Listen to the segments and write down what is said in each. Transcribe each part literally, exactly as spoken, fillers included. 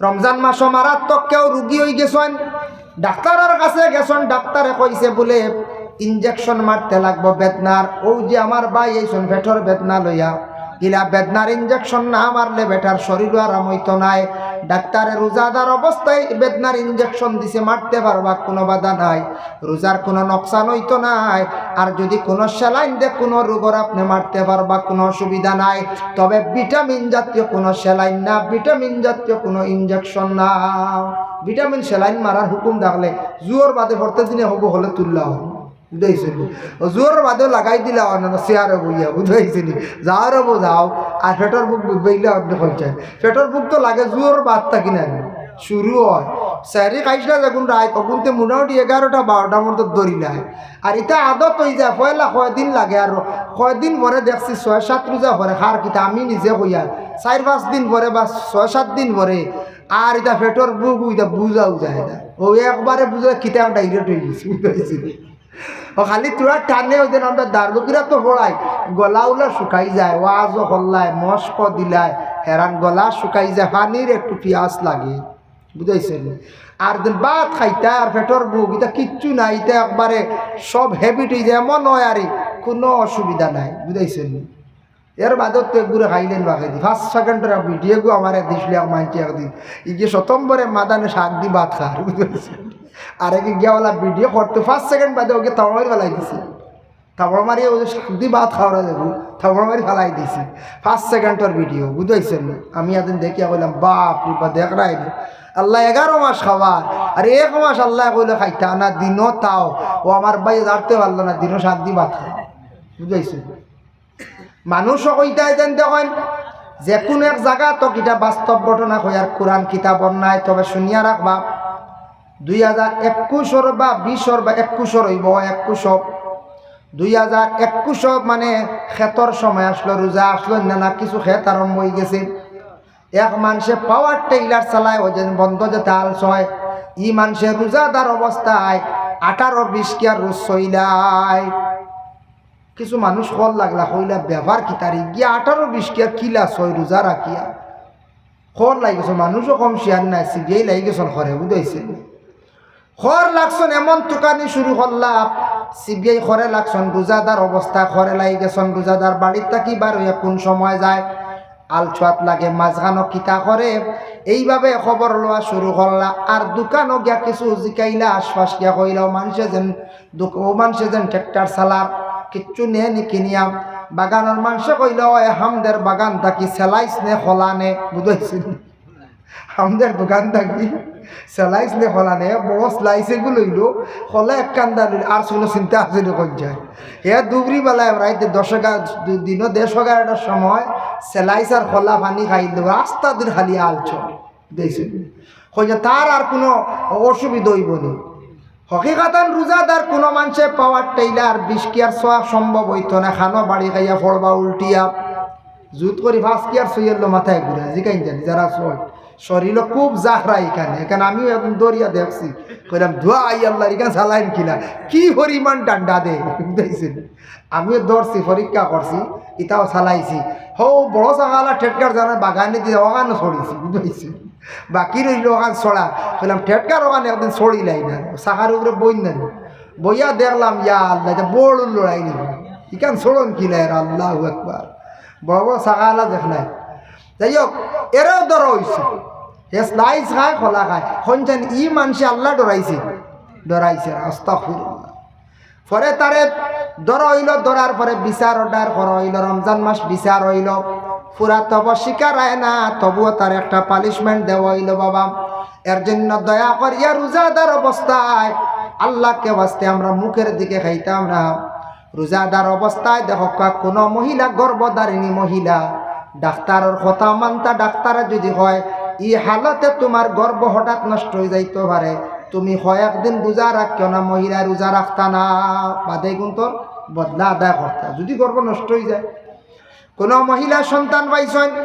রমজান মাসো মারাত্মক কেউ রুগী অইগেছইন, ডাক্তারর কাছে গেছইন, ডাক্তারে কইছে বুলে ইনজেকশন মারতে লাগবো বেদনার। অউ যে আমার ভাই আইছইন পেটর বেদনা লইয়া, ইলা বেদনার ইনজেকশন না মারলে বেটার শরীরও আরাম অইতো নায়। ডাক্তারে রোজাদার অবস্থায় বেদনার ইনজেকশন দিছে, মারতে পারবা, কুনু বাধা নাই। রোজার কুনু নোকসান অইতো নায়। আর যুদি কুনু সেলাইন দে কুনু রোগর, আপনে মারতে পারবা, কুনু অসুবিধা নাই। তবে ভিটামিন জাতীয় কুনু সেলাইন না, ভিটামিন জাতীয় কুনু ইনজেকশন না। ভিটামিন সেলাইন মারার হুকুম থাকলে জুহর বাদে পরতে দিনে হবো হলে তুললা অয়, বুঝাইছইন নি? অউ জুহর বাদে লাগাই দিলা অয় না, চেয়ারো বইয়া, বুঝাইছইন নি? যাওর অবো যাও, আর পেটর ভুক বুঝবাইলা আপনে কইছইন। পেটর ভুক তো লাগে জুহর বাদ থাকি না, শুরু অয়। সেহরি খাইছলা যেগুন রাইত, অগুনতে মোটামুটি এগারোটা বারোটার মধ্যে ধরিলায়। আর ইতা আদত অইযায়, পয়লা কয়দিন লাগে, আর কয়দিন পরে দেখছি ছয় সাত রোজা পরে, কার কিতা আমি নিজে কইয়ার, চাইর পাঁচ দিন পরে বা ছয় সাত দিন পরে, আর ইতা পেটর ভুক ইতা বুঝাউ যায় না। অউ একবারে বুঝা কিতা ডাইরেক্ট অইগেছে, বুঝাইছইন নি? অউ খালি থুড়া টানে অউ যে আমরা দারুকিরা তো পড়াই, গলা উলা শুকাই যায়, ওয়াজও করলায়, মশকও দিলায়, হেরান গলা শুকাই যায়, পানির একটু পিয়াস লাগে, বুঝাইছইন নি? আর দিন ভাত খাইতা আর পেটর ভুক, ইতা কিচ্ছু নাই, ইতা একবারে সব হ্যাবিট অইযায়, এমন অয় আরে কুনু অসুবিধা নাই, বুঝাইছইন নি? এর বাদে তো এগুরে খাইলেন বাকেদি। পাঁচ সেকেন্ডর ভিডিওগু আমারে দিছলা এক মানষে একদিন। ইগিয়ে সতম্বরে মাদানে শাক দি ভাত খার, বুঝতে পারছি? আর এগিয়ে গিয়া ওলা ভিডিও করতে পাঁচ সেকেন্ড বাদে ওকে থাবড় মারি ফালাই দিছে। থাবড় মারি অউ যে শাক দি ভাত খাওরা যাইবো, থাবড় মারি ফালাই দিছে। পাঁচ সেকেন্ডর ভিডিও, বুঝতে পারছেন নি? আমি একদিন দেখিয়া কইলাম, "বাপ রে বাপ, দেখরায় নি।" আল্লায় এগারো মাস খাওয়ার, আর এক মাস আল্লায় কইলে খাইতা না, দিনো তাও। অউ আমার ভাইয়ে জারতে পারলো না, দিনো শাক দি ভাত খায়। বুঝতে পারছেন? মানুষ কইতায় যেন দেখইন, যেকুনু এক জাগাত, ইটা বাস্তব ঘটনা কইয়ার, কুরআন কিতাবর নায়, তবে শুনিয়া রাখবা। দুই হাজার একুশর বা বিশর বা একুশর অইবো, একুশ। দুই হাজার একুশ মানে খেতর সময় আছলো, রোজা আছলো না, না কিছু খেত আরম্ভ অইগেছে। এক মানষে পাওয়ার টেইলার চালায়, অউ যে বন্দ যেতা আলছয়, ই মানষে রোজাদার অবস্থায় আঠারো বিশ কিয়ার রোজ চইলায়। কিছু মানুষ কল লাগলা, কইলা, "ব্যাপার কিতা রে, গিয়া আঠারো বিশ কিয়ার কিলা ছয় রোজা রাখিয়া?" কল লাগি গেছে, মানুষও কম শিয়ান নায়, সিবিআই লাগি গেছইন খরে, বুঝাইছে? খর লাগছইন, এমন তুকানি শুরু করলা, সিবিআই খরে লাগছইন, রোজাদার অবস্থায় খরে লাগি গেছইন, রোজাদার বাড়ির থাকি বার অইয়া কুন সময় যায়, আলছুয়াত লাগে, মাঝখানো কিতা করে, এইভাবে খবর লওয়া শুরু করলা। আর দোকানো গিয়া কিছু জিকাইলা, আশপাশ গিয়া কইলা, অউ মানষে যেন দোক-, অউ মানষে যেন ট্রাক্টর চালার, কিচ্ছু নেয় নি কিনিয়া। বাগানর মানষে কইলা, "অয় হামদের বাগান থাকি সেলাইছ নে খলা নে?" বুঝাইছে নি? হামদের দোকান থাকি সেলাইছ নে খলা নে, বড় স্লাইস এগু লইলো, খলা এক কান্দা লইলো, আর কুনু চিন্তা আছে নি কইন যায়। হে দুবরি বেলায় রাইতে দশ এগারো, দু-, দিনো দশ এগারোটার সময় সেলাইছ আর খলা পানি খাইলো, রাস্তা দিন খালি আলছয়। দেখছেন? কইছে, "তার আর কুনু অসুবিধা অইবো নি।" হকিকতান রোজাদার কুনু মানষে পাওয়ার টেইলার বিশ কিয়ার ছওয়া সম্ভব অইতো না, খানো বাড়ি খাইয়া পড়বা উল্টিয়া। জুত করি পাঁচ কিয়ার ছইয়ারলো মাথায় ঘুরে, জিকাইন জানি যারা ছয়। শরীরও খুব জাহরা ইখানে, ইখানে আমিও একদিন ধরিয়া দেখছি, কইলাম, "দোয়া আই আল্লাহ, ইখান চালাইন কিলা, কি পরিমাণ ডান্ডা দে।" দেখছেন? আমিও ধরছি, পরীক্ষা করছি, ইতাও চালাইছি। হউ বড় চাকাআলা টেটকার জানার বাগানে দিয়া অখানো ছড়িছি, বুঝাইছি। বাকি রইলো অখান ছড়া। কইলাম, "টেটকার অখান একদিন ছড়িলাই না, চাকার উপরে বইন না নি?" বইয়া দেখলাম, ইয়া আল্লাহ, ইটা বড় লড়াই নি। ইখান ছড়ন কিলা এরা, আল্লাহু আকবার। বড় বড় চাকাআলা দেখলাই। যাই হোক, এরাও ধরা অইছে। হে স্লাইস খায়, খলা খায়। কইন জানি ই মানষে আল্লাহ ডরাইছে, ডরাইছে, আস্তাগফিরুল্লাহ। পরে তারে ধরা অইলো, ধরার পরে বিচার অর্ডার করা অইলো, রমজান মাস বিচার অইলো, পুরা তব স্বীকার অয় না, তবুও তারে একটা পানিশমেন্ট দেওয়া অইলো। বাবা, এর জন্য দয়া করিয়া রোজাদার অবস্থায় আল্লাহকে ওয়াস্তে আমরা মুখের দিকে খাইতাম না। রোজাদার অবস্থায় দেখউক্কা, কুনু মহিলা, গর্ভধারিণী মহিলা, ডাক্তারর কথা মানতা, ডাক্তারে যুদি কয়, "ই হালতে তুমার গর্ভ হঠাৎ নষ্ট অইযাইতো পারে, তুমি কয়েকদিন রোজা রাখিও না", মহিলায় রোজা রাখতা না, বাদে কিন্তু বদলা আদায় করতা, যুদি গর্ভ নষ্ট অইযায়। কুনু মহিলা সন্তান পাইছইন,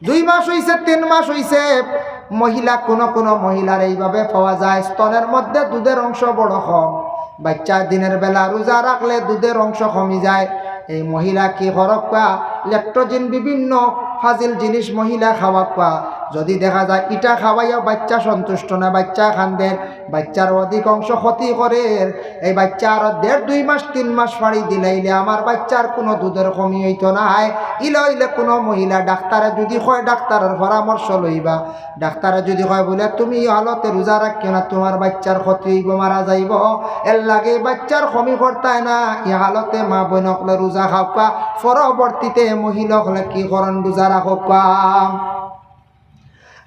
দুই মাস অইছে, তিন মাস অইছে, মহিলা, কুনু কুনু মহিলার এইভাবে পাওয়া যায়, স্তনের মধ্যে দুধের অংশ বড় কম। বাচ্চা দিনের বেলা রোজা রাখলে দুধের অংশ কমি যায়। এই মহিলা কি করউক্কা, ল্যাকটোজেন, বিভিন্ন ফাজিল জিনিস মহিলা খাওয়াউক্কা, যদি দেখা যায় ইটা খাওয়াইয়াও বাচ্চা সন্তুষ্ট না, বাচ্চা কান্দের, বাচ্চার অধিক অংশ ক্ষতি করের, এই বাচ্চা আরো দেড় দুই মাস তিন মাস ফাড়ি দিলাইলে আমার বাচ্চার কুনু দুধর কমি অইতো নায়। ইলা অইলে কুনু মহিলা ডাক্তারে যদি কয়, ডাক্তারর পরামর্শ লইবা। ডাক্তারে যদি কয় বুলে, "তুমি ই হালতে রোজা রাখিও না, তুমার বাচ্চার ক্ষতি অইবো, মারা যাইবো, এরলাগি বাচ্চার কমি করতায় না, ই হালতে মা বইন অকলে রোজা খাউক্কা, পরবর্তীতে মহিলা অকলে কি করইন, রোজা রাখউক্কা।"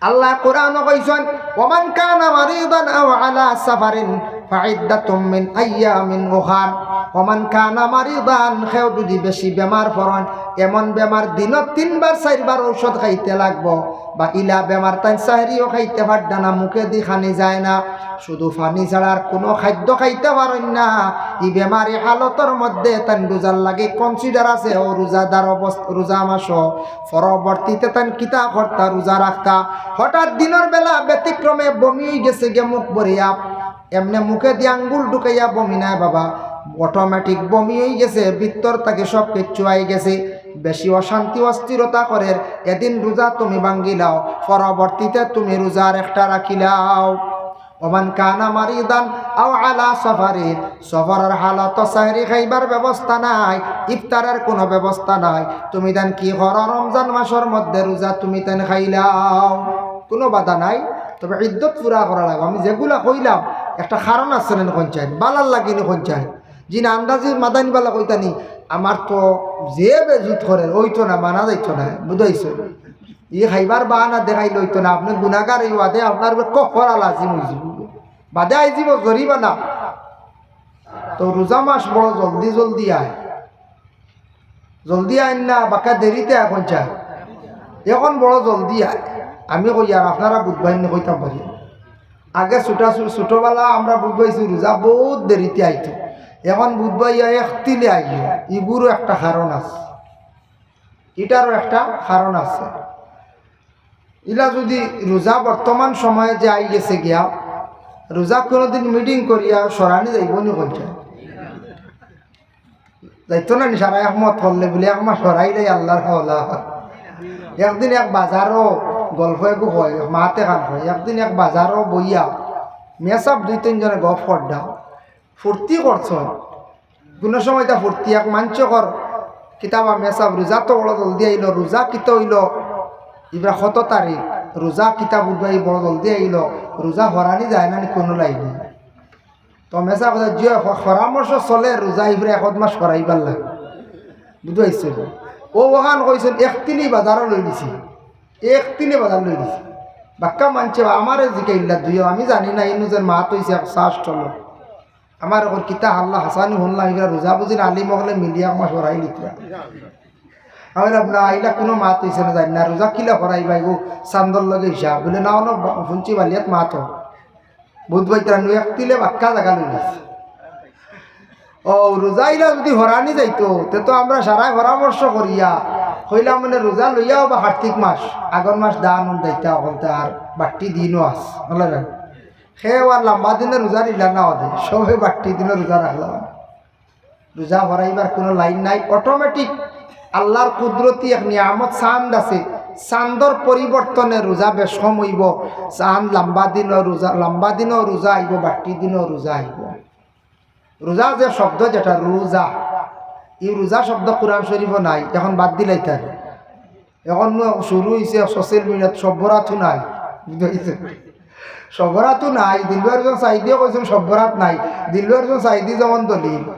আল্লায় কোরআনো কইছইন, "ওমান কানা মারিদান আও আলা সাফারিন ফাইদ্দাতুম মিন আইয়ামিন উখার।" ওমান কানা মারিদান, কেউ যদি বেশি বেমার পড়ইন, এমন বেমার দিনো তিনবার চাইরবার ঔষধ খাইতে লাগবো, বা ইলা বেমার তাইন সাহরিও খাইতে পাররা না, মুখেদি খানি যায় না, শুধু পানি ছাড়া আর কুনু খাদ্য খাইতে পারইন না, ই বেমারি হালতর মধ্যে তাইন রোজার লাগি consider আছে, অউ রোজাদার অবস্থা, রোজা মাসো পরবর্তীতে তাইন কিতা করতা, রোজা রাখতা। হঠাৎ দিনর বেলা ব্যতিক্রমে বমি অইগেছে গি মুখ ভরিয়া, এমনে মুখেদি আঙ্গুল ঢুকাইয়া বমি নায় বাবা, automatic বমি অইগেছে, ভিতর থাকি সব কিচ্ছু আইগেছে, বেশি অশান্তি অস্থিরতা করের, এদিন রোজা তুমি ভাঙ্গিলাও, পরবর্তীতে তুমি রোজা আরেকটা রাখিলাও। ওমান কানা মারিদান আও আলা সাফারিন, সফরর হালতো সাহরি খাইবার ব্যবস্থা নাই, ইফতারর কুনু ব্যবস্থা নাই, তুমি তাইন কি করো, রমজান মাসর মধ্যে রোজা তুমি তাইন খাইলাও, কুনু বাধা নাই। তবে ইদ্দত পুরা করা লাগবো। আমি যেগুলা কইলাম, একটা কারণ আছে নি কইনচাইন, বালার লাগি নি কইনচাইন। জি না, আন্দাজি মাদানি বালা কইতানি, আমার তো যে বেজুত করের, অইতো না, মানা যাইতো না, বুঝাইছো? ই খাইবার বাহানা দেখাইলে অইতো না, আপনে গুনাগার, ই বাদে আপনার উপরে কফারা লাজিম অইযিবো। বাদে আইযিবো জরিমানা। তো রোজা মাস বড় জলদি জলদি আয়, জলদি আইন না, বাক্কা দেরিতে আয় কইনচাইন। এখন বড় জলদি আয়। আমি কইয়ার, আপনারা বুঝবাইন নি কইতাম পারি। আগে ছোটা, ছো-, ছোটবেলা আমরা বুঝবাইছি রোজা বউত দেরিতে আইতো, এখন বুঝবাইয়া একতিলে আইও, ইগুরও একটা কারণ আছে, ইটারও একটা কারণ আছে। ইলা যদি রোজা বর্তমান সময়ে যে আইগেছে গিয়া, রোজা কুনুদিন meeting করিয়া সরানি যাইবো নি কইনচাইন? যাইতো না নি, সারা একমত করলে বুলে এক মাস সরাইলে আল্লার হাওলা। একদিন এক বাজারো গল্প এগু কয়, মাতে খান কয়, একদিন এক বাজারো বইয়া মেসাব দুই তিনজনে গফ কররা, ফুর্তি করছইন। কুনু সময় ইতা ফুর্তি এক মানষে কর, কিতা বা মেসাব, রোজা তো বড় জলদি আইলো, রোজা কিতা অইলো, ইবার কত তারিখ, রোজা কিতা বুধবাই বড় জলদি আইলো, রোজা হরানি যায় না নি কুনু লাইনে। তো মেসাব কইতা, জি, হ-, পরামর্শ চলে, রোজা ইবারে এক মাস হরাইবার লাগে। বুঝাইছে? অউ অখান কইছইন, একতিলি বাজারো লই নিছি, একতিলি বাজার লই নিছি। বাক্কা মানষে আমারে জিকাইলা দুইও, আমি জানি না, ইনু যেন মাত অইছে এক শ্বাস চলো। আমার ওর কিতা হাল্লা হাসানি হুনলাম, ইবার রোজা বুঝিন আলিম অকলে মিলিয়া আমার সরাই লিখিয়া। আমি বললাম, "না, ইলা কুনু মাত অইছে না, জানি না, রোজা কিলা হরাইবা, ইগু চান্দর লগে হিসাব।" বুলে, "না, অনো বা-, হুনছি বালিয়াত মাত অয়।" বুধবাই তারা নু একতিলে বাক্কা জাগা লই গেছে। ও, রোজা ইলা যদি হরানি যাইতো, তে তো আমরা সারাই পরামর্শ করিয়া কইলাম, মানে, রোজা লইয়াও বা কার্তিক মাস, আগন মাস ধান উন দাইতা অকলতে আর বাট্টি দিনও আস, বুঝলা না? কেউ আর লাম্বা দিনর রোজা নিলা না অদে, সবে বাট্টি দিনর রোজা রাখলাম। রোজা হরাইবার কুনু লাইন নাই, automatic আল্লার কুদরতি এক নিয়ামত চান্দ আছে, চান্দর পরিবর্তনে রোজা বেশ কম অইবো। চান্দ লাম্বা দিনও রোজা, লাম্বা দিনও রোজা আইবো, বাট্টি দিনও রোজা আইবো। রোজা যে শব্দ যেটা রোজা, ই রোজা শব্দ কোরআন শরীফো নাই, এখন বাদ দিলাইতা। এখন নু শুরু অইছে social mediaত, সব্বরাতও নাই। বুঝাইছে? সব্বরাতও নাই। দিলওয়ার হোসেন সাইদিয়ে কইছইন সব্বরাত নাই। দিলওয়ার হোসেন সাইদি যেমন দলিল।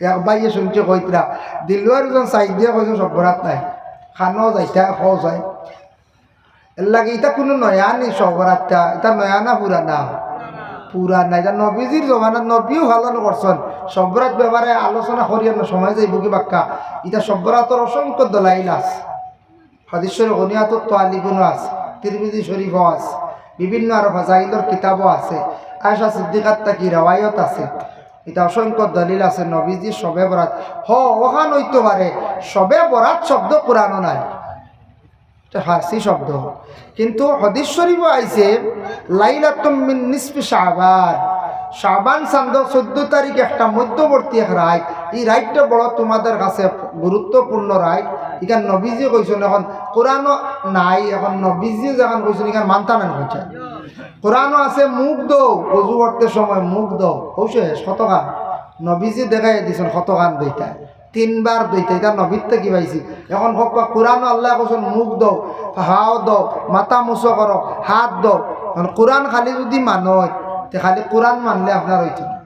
এক ভাইয়ে হুনছি কইতরা, দিলওয়ার হোসেন সাইদিয়ে কইছইন সব্বরাত নাই। খানো যাইতা, খাও যায়। এরলাগি ইতা কুনু নয়া নি সব্বরাতটা, ইতা নয়া না পুরানা? পুরানা। ইতা নবীজির জমানাত নবীও পালন করছইন। সব্বরাত ব্যাপারে আলোচনা করিয়ার না, সময় যাইবোগি বাক্কা। ইতা সব্বরাতর অসংখ্য দলাইল আছে। হাদিস শরীফ গনিয়াতুত তালিবিনও আছে, তিরমিজি শরীফও আছে, বিভিন্ন আরো ফাজাইলর কিতাবও আছে, আয়েশা সিদ্দিকার থাকি রেওয়ায়ত আছে। ইতা অসংখ্য দলিল আছে, নবীজি শবে বরাত। হ, অখান অইতো পারে, শবে বরাত শব্দ কোরআনো নাই, ইটা ফার্সি শব্দ। কিন্তু হাদিস শরীফো আইছে, "লাইলাতুম মিন নিসফি শাবান।" শাবান চান্দর চৌদ্দ তারিখ একটা মধ্যবর্তী এক রাইত, ই রাইতটা বড় তোমাদের কাছে গুরুত্বপূর্ণ রাইত। ইখান নবীজি কইছইন, এখন কোরআনও নাই, এখন নবীজি যেখান কইছইন, ইখান মানতা না কইছইন। কোরআনও আছে, মুখ ধও, অজু করতে সময় মুখ ধও, অউ শেষ, কতখান? নবীজি দেখাইয়া দিছইন কতখান ধইতা। তিনবার ধইতা, ইটা নবীর থাকি পাইছি। এখন কউক্কা, কোরআনও আল্লায় কইছইন মুখ ধও, পাও ধও, মাথা মুছো করো, হাত ধও। এখন কোরআন খালি যুদি মানো, তে খালি কোরআন মানলে আপনার অইতো না।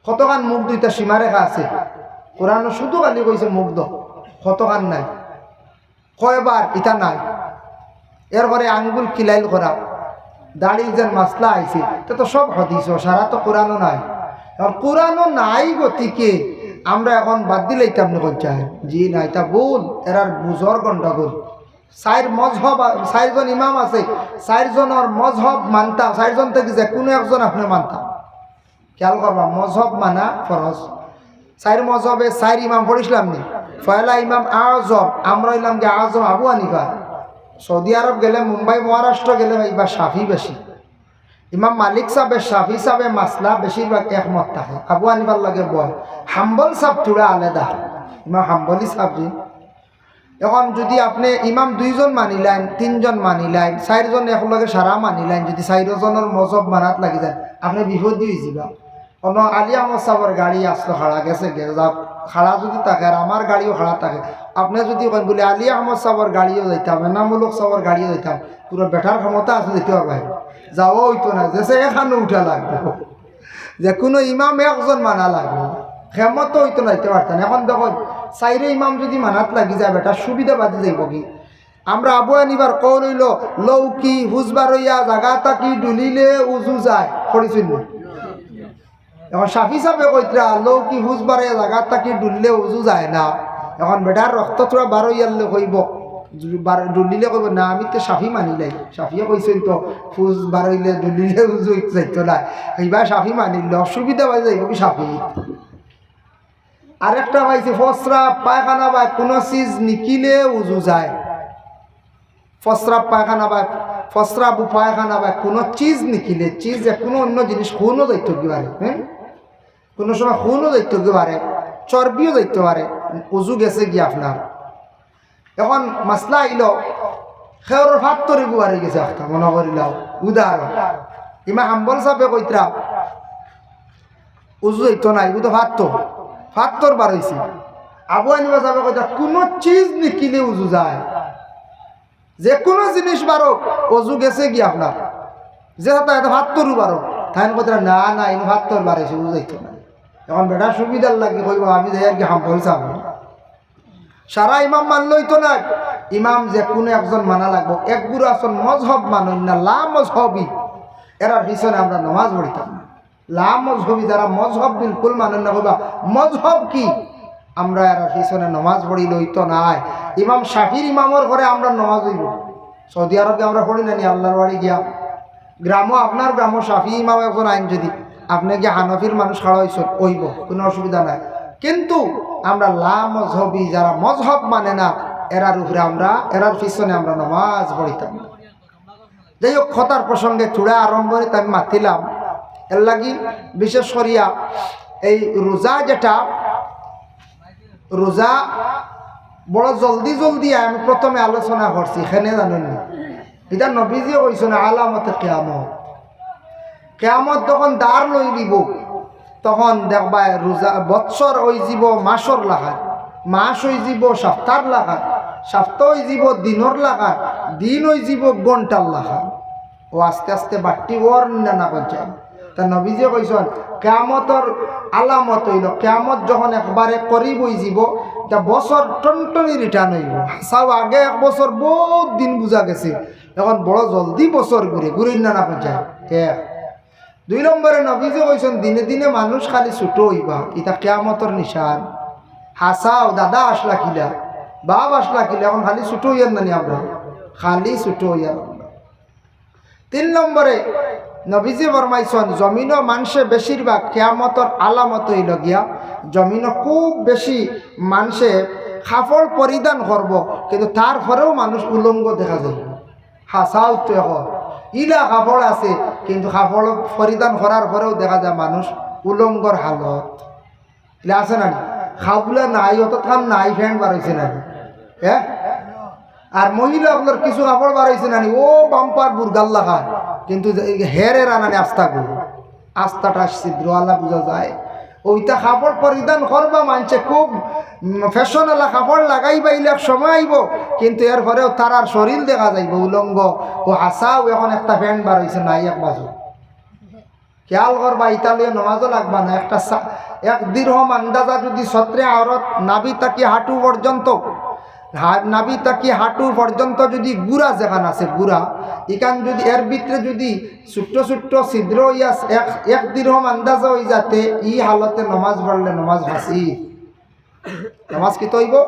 কতখান মুখ ধইতা সীমারেখা আছে? কোরআনও শুধু খালি কইছে মুখ ধও, কতখান নাই? কয়বার? ইটা নাই। এরপরে আঙ্গুল কিলাইল করা, দাড়ির যেন মাসলা আইছে, ইতা তো সব হাদিসও, সারা তো কোরআনও নাই। এখন কোরআনও নাই গতিকে আমরা এখন বাদ দিলাইতাম নি কইছইন? জি না, ইটা ভুল, এরার বুঝর গন্ডগোল। চাইর মজহব আ-, চাইরজন ইমাম আছে, চাইরজনর মজহব মানতাম, চাইরজন থাকি যেকুনু একজন আপনে মানতাম। খেয়াল করবা, মজহব মানা ফরজ। চাইর মজহবে চাইর ইমাম পড়ছিলাম নি? পয়লা ইমাম আজম, আমরা অইলাম গি আজম আবু হানিফা। সৌদি আরব গেলে, মুম্বাই, মহারাষ্ট্র গেলে পাইবা শাফি বেশি। ইমাম মালিক সাবে, শাফি সাবে মাসলা বেশিরভাগ একমত থাকে, আবু হানিফার লগে বয়। হাম্বল সাব থুড়া আলাদা, ইমাম হাম্বলি সাব জি। এখন যুদি আপনে ইমাম দুইজন মানিলাইন, তিনজন মানিলাইন, চাইরজন একলগে সারা মানিলাইন, যুদি চাইরজনর মজহব মানাত লাগি যাইন, আপনে বিপদি অইযিবা। কুনু আলী আহমদ সাবর গাড়ি আছলো, খাড়া গেছে, গে-, যাউক, খাড়া যুদি থাকে আর আমার গাড়িও খাড়া থাকে, আপনে যুদি কইন বুলে আলী আহমদ সাবর গাড়িও যাইতাম, এনামুল হক সাবর গাড়িও যাইতাম, পুরা বেটার ক্ষমতা আছে যাইতে পারবা? যাওয়া অইতো না, যেছে এখানো উঠা লাগবো। যেকুনু ইমাম একজন মানা লাগবো, খেমত অইতো না, যাইতে পারতা না। এখন দেখো, চাইরে ইমাম যুদি মানাত লাগি যায়, বেটা সুবিধা বাজি যাইবো গি? আমরা আবু হানিফার কওল অইলো, লৌকি হুজবার অইয়া জাগা থাকি ডুলিলে উজু যায়, পড়ছইন নি? এখন শাফি সাবে কইতরা, লৌকি হুজবার অইয়া জাগা থাকি ডুললে উজু যায় না। এখন বেটার রক্ত থুড়া বারইয়ারলে কইবো, বার-, ডুলিলে কইবো, "না, আমি তো শাফি মানিলাই।" শাফিয়ে কইছইন তো, হুজ বারইলে ডুলিলে উজু অইতো যাইতো না। ইবা শাফি মানিল, অসুবিধা বাজি যাইবো গি শাফি? আরেকটা পাইছি, ফসরা পায়খানা বা কুনু চিজ নিকিলে উজু যায়। ফসরা পায়খানা বা, ফসরা বু পায়খানা বা কুনু চিজ নিকিলে, চিজ যেকুনু অইন্য জিনিস, খুনও যাইতো গি পারে, হ্যাঁ? কুনু সময় খুনও যাইতো গি পারে, চর্বিও যাইতো পারে, উজু গেছে গি আপনার। এখন মাসলা আইলো, খেউরর ফাত্তর ইগু বারই গেছে একটা, মনো করিলাও, উদাহরণ। ইমাম হাম্বল সাবে কইতরা, উজু যাইতো না, ইগু তো ফাত্তর, ফাত্তর বারইছে। আবু হানিফা সাবে কইতরা, কুনু চিজ নিকিলে উজু যায়, যেকুনু জিনিস বারউক, উজু গেছে গি আপনার। যে হাতা হাতা ফাত্তরও বারউক, তাইন কইতরা, "না, না, ইনো ফাত্তর বারইছে, উজু যাইতো না।" এখন বেটা সুবিধার লাগি কইবো, "আমি যাইয়ার গি হাম্বল সাব।" সারা ইমাম মানলে অইতো না, ইমাম যেকুনু একজন মানা লাগবো। এক গুরু আছইন মজহব মানইন না, লা মজহবি, এরার পিছনে আমরা নমাজ পড়িতাম না। লা মজহবি, যারা মজহব বিলকুল মানইন না, কইবা, "মজহব কি?" আমরা এরার পিছনে নমাজ পড়িলে অইতো নায়। ইমাম শাফির ইমামর ঘরে আমরা নমাজ অইবো। সৌদি আরবে আমরা পড়ি না নি, আল্লার বাড়ি গিয়া। গ্রামো, আপনার গ্রামো শাফি ইমাম একজন আইন যুদি, আপনে গিয়া হানফির মানুষ খাড়া অইছইন, অইবো, কুনু অসুবিধা নাই। কিন্তু আমরা লা মজহবি, যারা মজহব মানে না, এরার উপরে আমরা, এরার পিছনে আমরা নমাজ পড়িতাম না। যাই হোক, কথার প্রসঙ্গে থুড়া আরম্ভণিত আমি মাতিলাম, এর লাগি বিশেষ করিয়া এই রোজা যেটা, রোজা বড় জলদি জলদি আয়, আমি প্রথমে আলোচনা করছি, কেনে জানইন নি? ইটা নবীজিয়ে কইছইন, আলামতে কিয়ামত। কিয়ামত যখন দ্বার লই দিব, তখন দেখবায় রোজা, বৎসর অইযিবো মাসর লাখান, মাস অইযিবো সাপ্তার লাখান, সাপ্তা অইযিবো দিনর লাখান, দিন অইযিবো ঘন্টার লাখান। ও আস্তে আস্তে বাট্টি অর না না কইছইন। তা নবীজিয়ে কইছইন, কিয়ামতর আলামত অইলো, কিয়ামত যখন একবারে করিব অইযিবো, তা বছর টনটনি return অইবো। হাছাউ, আগে এক বছর বউত দিন বুঝা গেছে, এখন বড় জলদি বছর ঘুরে, ঘুরে না না কইছইন। এক। দুই নম্বরে নবীজিয়ে কইছইন, দিনে দিনে মানুষ খালি ছুটো অইবা, ইটা কিয়ামতর নিশান। হাছাউ, দাদা আছলা কিলা, বাপ আছলা কিলা, এখন খালি ছুটো অইয়ার না নি আমরা, খালি ছুটো অইয়ার আমরা। তিন নম্বরে নবীজিয়ে ফরমাইছইন, জমিনো মানষে বেশিরভাগ কিয়ামতর আলামত অইলো গিয়া, জমিনো খুব বেশি মানষে কাপড় পরিধান করবো, কিন্তু তারপরেও মানুষ উলঙ্গ দেখা যাইবো। হাছাউ তো এখন। ইলা কাপড় আছে, কিন্তু কাপড় পরিধান করার পরেও দেখা যায় মানুষ উলঙ্গর হালত। ইলা আছে না নি? কাপড় নাই, অতখান নাই, প্যান্ট বার অইছে না নি? হ্যাঁ? আর মহিলা অকলর কিছু কাপড় বার অইছে না নি? ও বাম্পার বুর্গার লাখান, কিন্তু যে হেরের আনানি আস্তা গুলো, আস্তাটা ছিদ্রওয়ালা বুঝা যায়। ওইটা কাপড় পরিধান করবা মানষে, খুব ফ্যাশনওয়ালা কাপড় লাগাইবা, ইলা এক সময় আইবো, কিন্তু এরপরেও তারার শরীর দেখা যাইবো উলঙ্গ। ও হাছাউ এখন একটা প্যান্ট বার অইছে, নাই এক বাজু। খেয়াল করবা, ইতা লইয়া নমাজও লাগবা না। একটা সা-, এক দিরহম আন্দাজা যদি সতরে আওরত নাভি থাকি হাঁটু পর্যন্ত, হা-, নাভি থাকি হাঁটু পর্যন্ত যদি গুড়া যেখান আছে, গুড়া, ইখান যদি এর ভিতরে যদি ছোট্ট ছোট্ট ছিদ্র অইয়া এক, এক দিরহম আন্দাজা অই যাতে, ই হালতে নমাজ পড়লে নমাজ ফাসিদ। নমাজ কিতা অইবো?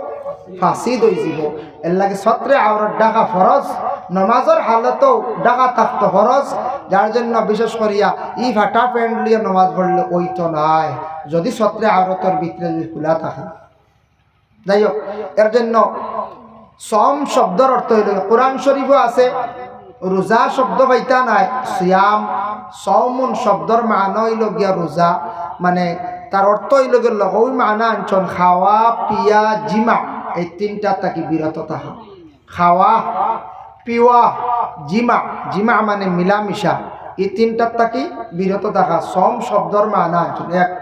ফাসিদ অইযিবো। এর লাগি সতরে আওরত ঢাকা ফরজ, নমাজর হালতও ঢাকা থাকতো ফরজ, যার জন্য বিশেষ করিয়া ই ফাটা প্যান্ট লইয়া নমাজ পড়লে অইতো নায়, যদি সতরে আওরতর ভিতরে যদি খুলা থাকে। যাই হোক, এর জন্য সওম শব্দর অর্থ অইলো, কোরআন শরীফও আছে, রোজা শব্দ পাইতা নায়, সিয়াম, সওমুন শব্দর মানা অইলো গিয়া রোজা, মানে তার অর্থ অইলো গিয়া লুগাবি মানা আনছন, খাওয়া, পিয়া, জিমা, এই তিনটা থাকি বিরত থাকা। খাওয়া, পিওয়া, জিমা, জিমা মানে মিলামিশা, এই তিনটার থাকি বিরত থাকা সওম শব্দর মানা আনছন এক।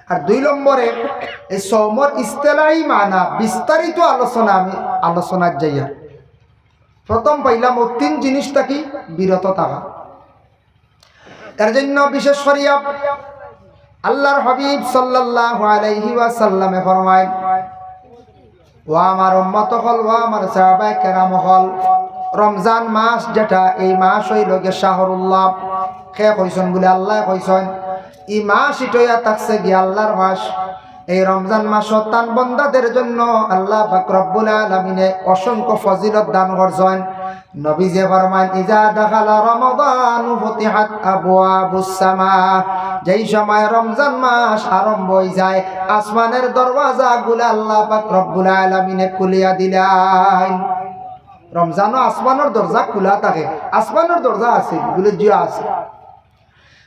আর দুই নম্বরে এই সওমর ইস্তেলাহি মানা বিস্তারিত আলোচনা আমি আলোচনাত যাইয়া। প্রথম পাইলাম ও তিন জিনিস থাকি বিরত থাকা। এর জন্য বিশেষ করিয়া আল্লাহর হাবিব সাল্লাল্লাহু আলাইহি ওয়াসাল্লামে ফরমায়, "ও আমার উম্মত অকল, ও আমার সাহাবায়ে কেরাম অকল, রমজান মাস যেটা, এই মাস অইলো গিয়া শাহরুল্লাহ।" কে কইছন? বলে আল্লায় কইছন। ই মাস ইটা অইয়া থাকছে গিয়া আল্লাহর মাস। এই রমজান মাসো তান বন্দাদের জন্য আল্লাহ পাক রব্বুল আলামিনে অসংখ্য ফজিলত দান করছন। নবীজি ফরমাইন, "ইজা দাখালা রমাদানু ফুতিহাত আবওয়াবুস সামা।" যেই সময় রমজান মাস আরম্ভ অই যায়, আসমানের দরওয়াজাগুলা আল্লাহ পাক রব্বুল আলামিনে খুলিয়া দিলাইন। রমজানো আসমানর দরজা খুলা থাকে, আসমানর দরজা আছে, বলে, "জি আছে।"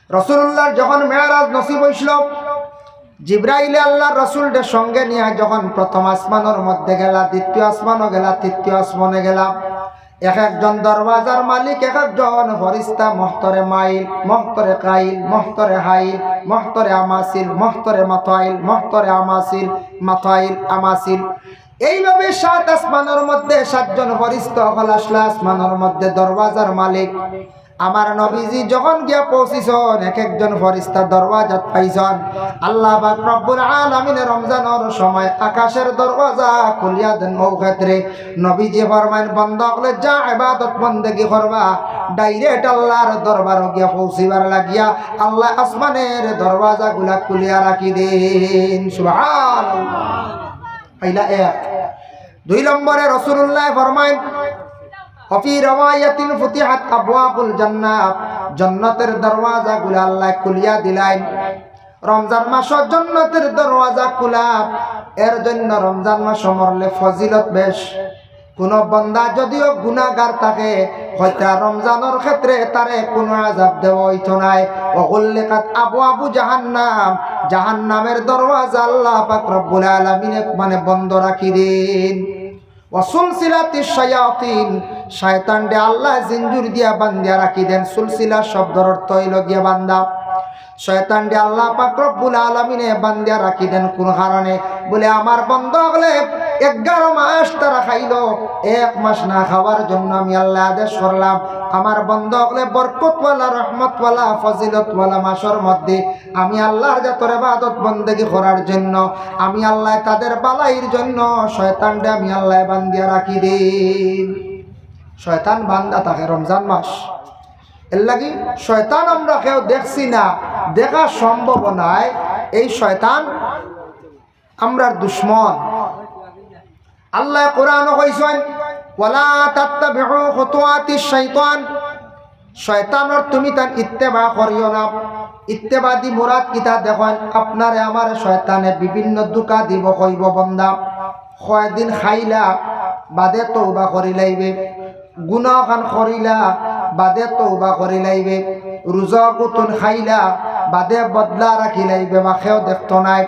রাসূলুল্লাহর যখন মেরাজ নসিব অইছিল, জিব্রাইলে আল্লাহর রাসূলরে সঙ্গে নিয়া যখন প্রথম আসমানর মধ্যে গেলা, দ্বিতীয় আসমানো গেলা, তৃতীয় আসমানে গেলা, এক একজন দরওয়াজার মালিক, এক একজন ফরিস্তা, মহতরে মাইল, মহতরে কাইল, মহতরে হাইল, মহতরে আমাসিল, মহতরে মাতাইল, মহতরে আমাসিল, মাতাইল, আমাসিল। এইভাবে সাত আসমানর মধ্যে সাতজন ফরিস্তা অকল আসলা আসমানর মধ্যে দরওয়াজার মালিক। আমার নবীজি যখন গিয়া পৌঁছিছন, এক একজন ফরিস্তা দরওয়াজাত পাইছন। আল্লাহ পাক রব্বুল আলামিনে রমজানর সময় আকাশের দরওয়াজা খুলিয়া দেন। অউ ক্ষেত্রে নবীজি ফরমাইন, "বন্দা অকলে যা ইবাদত বন্দেগি করবা, direct আল্লাহর দরবারো গিয়া পৌঁছিবার লাগিয়া আল্লায় আসমানের দরওয়াজাগুলা খুলিয়া রাখি দেন।" সুবহানাল্লাহ। পাইলা এক। দুই নম্বরে রাসূলুল্লাহ ফরমাইন, "ওয়া ফি রিওয়ায়াতিন ফুতিহাত আবওয়াবুল জান্নাহ।" জন্নতের দরওয়াজাগুলা আল্লায় খুলিয়া দিলাইন। রমজান মাসো জন্নতের দরওয়াজা খুলা, এর জন্য রমজান মাসো মরলে ফজিলত বেশ। কুনু বন্দা যদিও গুনাগার থাকে, হয়তো রমজানর ক্ষেত্রে তারে কুনু আযাব দেওয়া অইতো নায়। "ওয়া গুল্লিকাত আবওয়াবু জাহান্নাম।" জাহান্নামের দরওয়াজা আল্লাহ পাক রব্বুল আলামিনে মানে বন্ধ রাখি দেন। "ওয়া সুলসিলাতিশ শায়াতিন।" শয়তানরে আল্লায় জিঞ্জুর দিয়া বান্ধিয়া রাখি দেন। সুলসিলা শব্দর অর্থ অইলো গিয়া বান্ধা। শয়তানরে আল্লাহ পাক রব্বুল আলামিনে বান্ধিয়া রাখি দেন। কোন কারণে? বলে, "আমার বন্দা অকলে এগারো মাস তারা খাইলো, এক মাস না খাওয়ার জন্য আমি আল্লায় আদেশ করলাম। আমার বন্দা অকলে বরকতওয়ালা, রহমতওয়ালা, ফজিলতওয়ালা মাসর মধ্যে আমি আল্লাহর জাতর ইবাদত বন্দেগি করার জন্য, আমি আল্লায় তাদের বালাইর জন্য শয়তানরে আমি আল্লায় বান্ধিয়া রাখি দেই।" শয়তান বান্ধা থাকে রমজান মাস। এর লাগি শয়তান আমরা কেউ দেখছি না, দেখা সম্ভব নায়। এই শয়তান আমরার দুশমন। আল্লায় কোরআনো কইছইন, "ওয়ালা তাত্তাবিউ খুতুওয়াতিশ শাইতান।" শয়তানর তুমি তান ইত্তেবা করিও না। ইত্তেবা দি মুরাদ কিতা দেখইন, আপনারে আমারে শয়তানে বিভিন্ন ধোঁকা দিব, কইব, "বন্দা, কয়দিন খাইলা, বাদে তওবা করিলাইবে।" গুনাহ খান করিলা, বাদে তওবা করি লাইবে, রোজা গুতুন খাইলা, বাদে বদলা রাখি লাইবে, বা কেউ দেখতো নায়।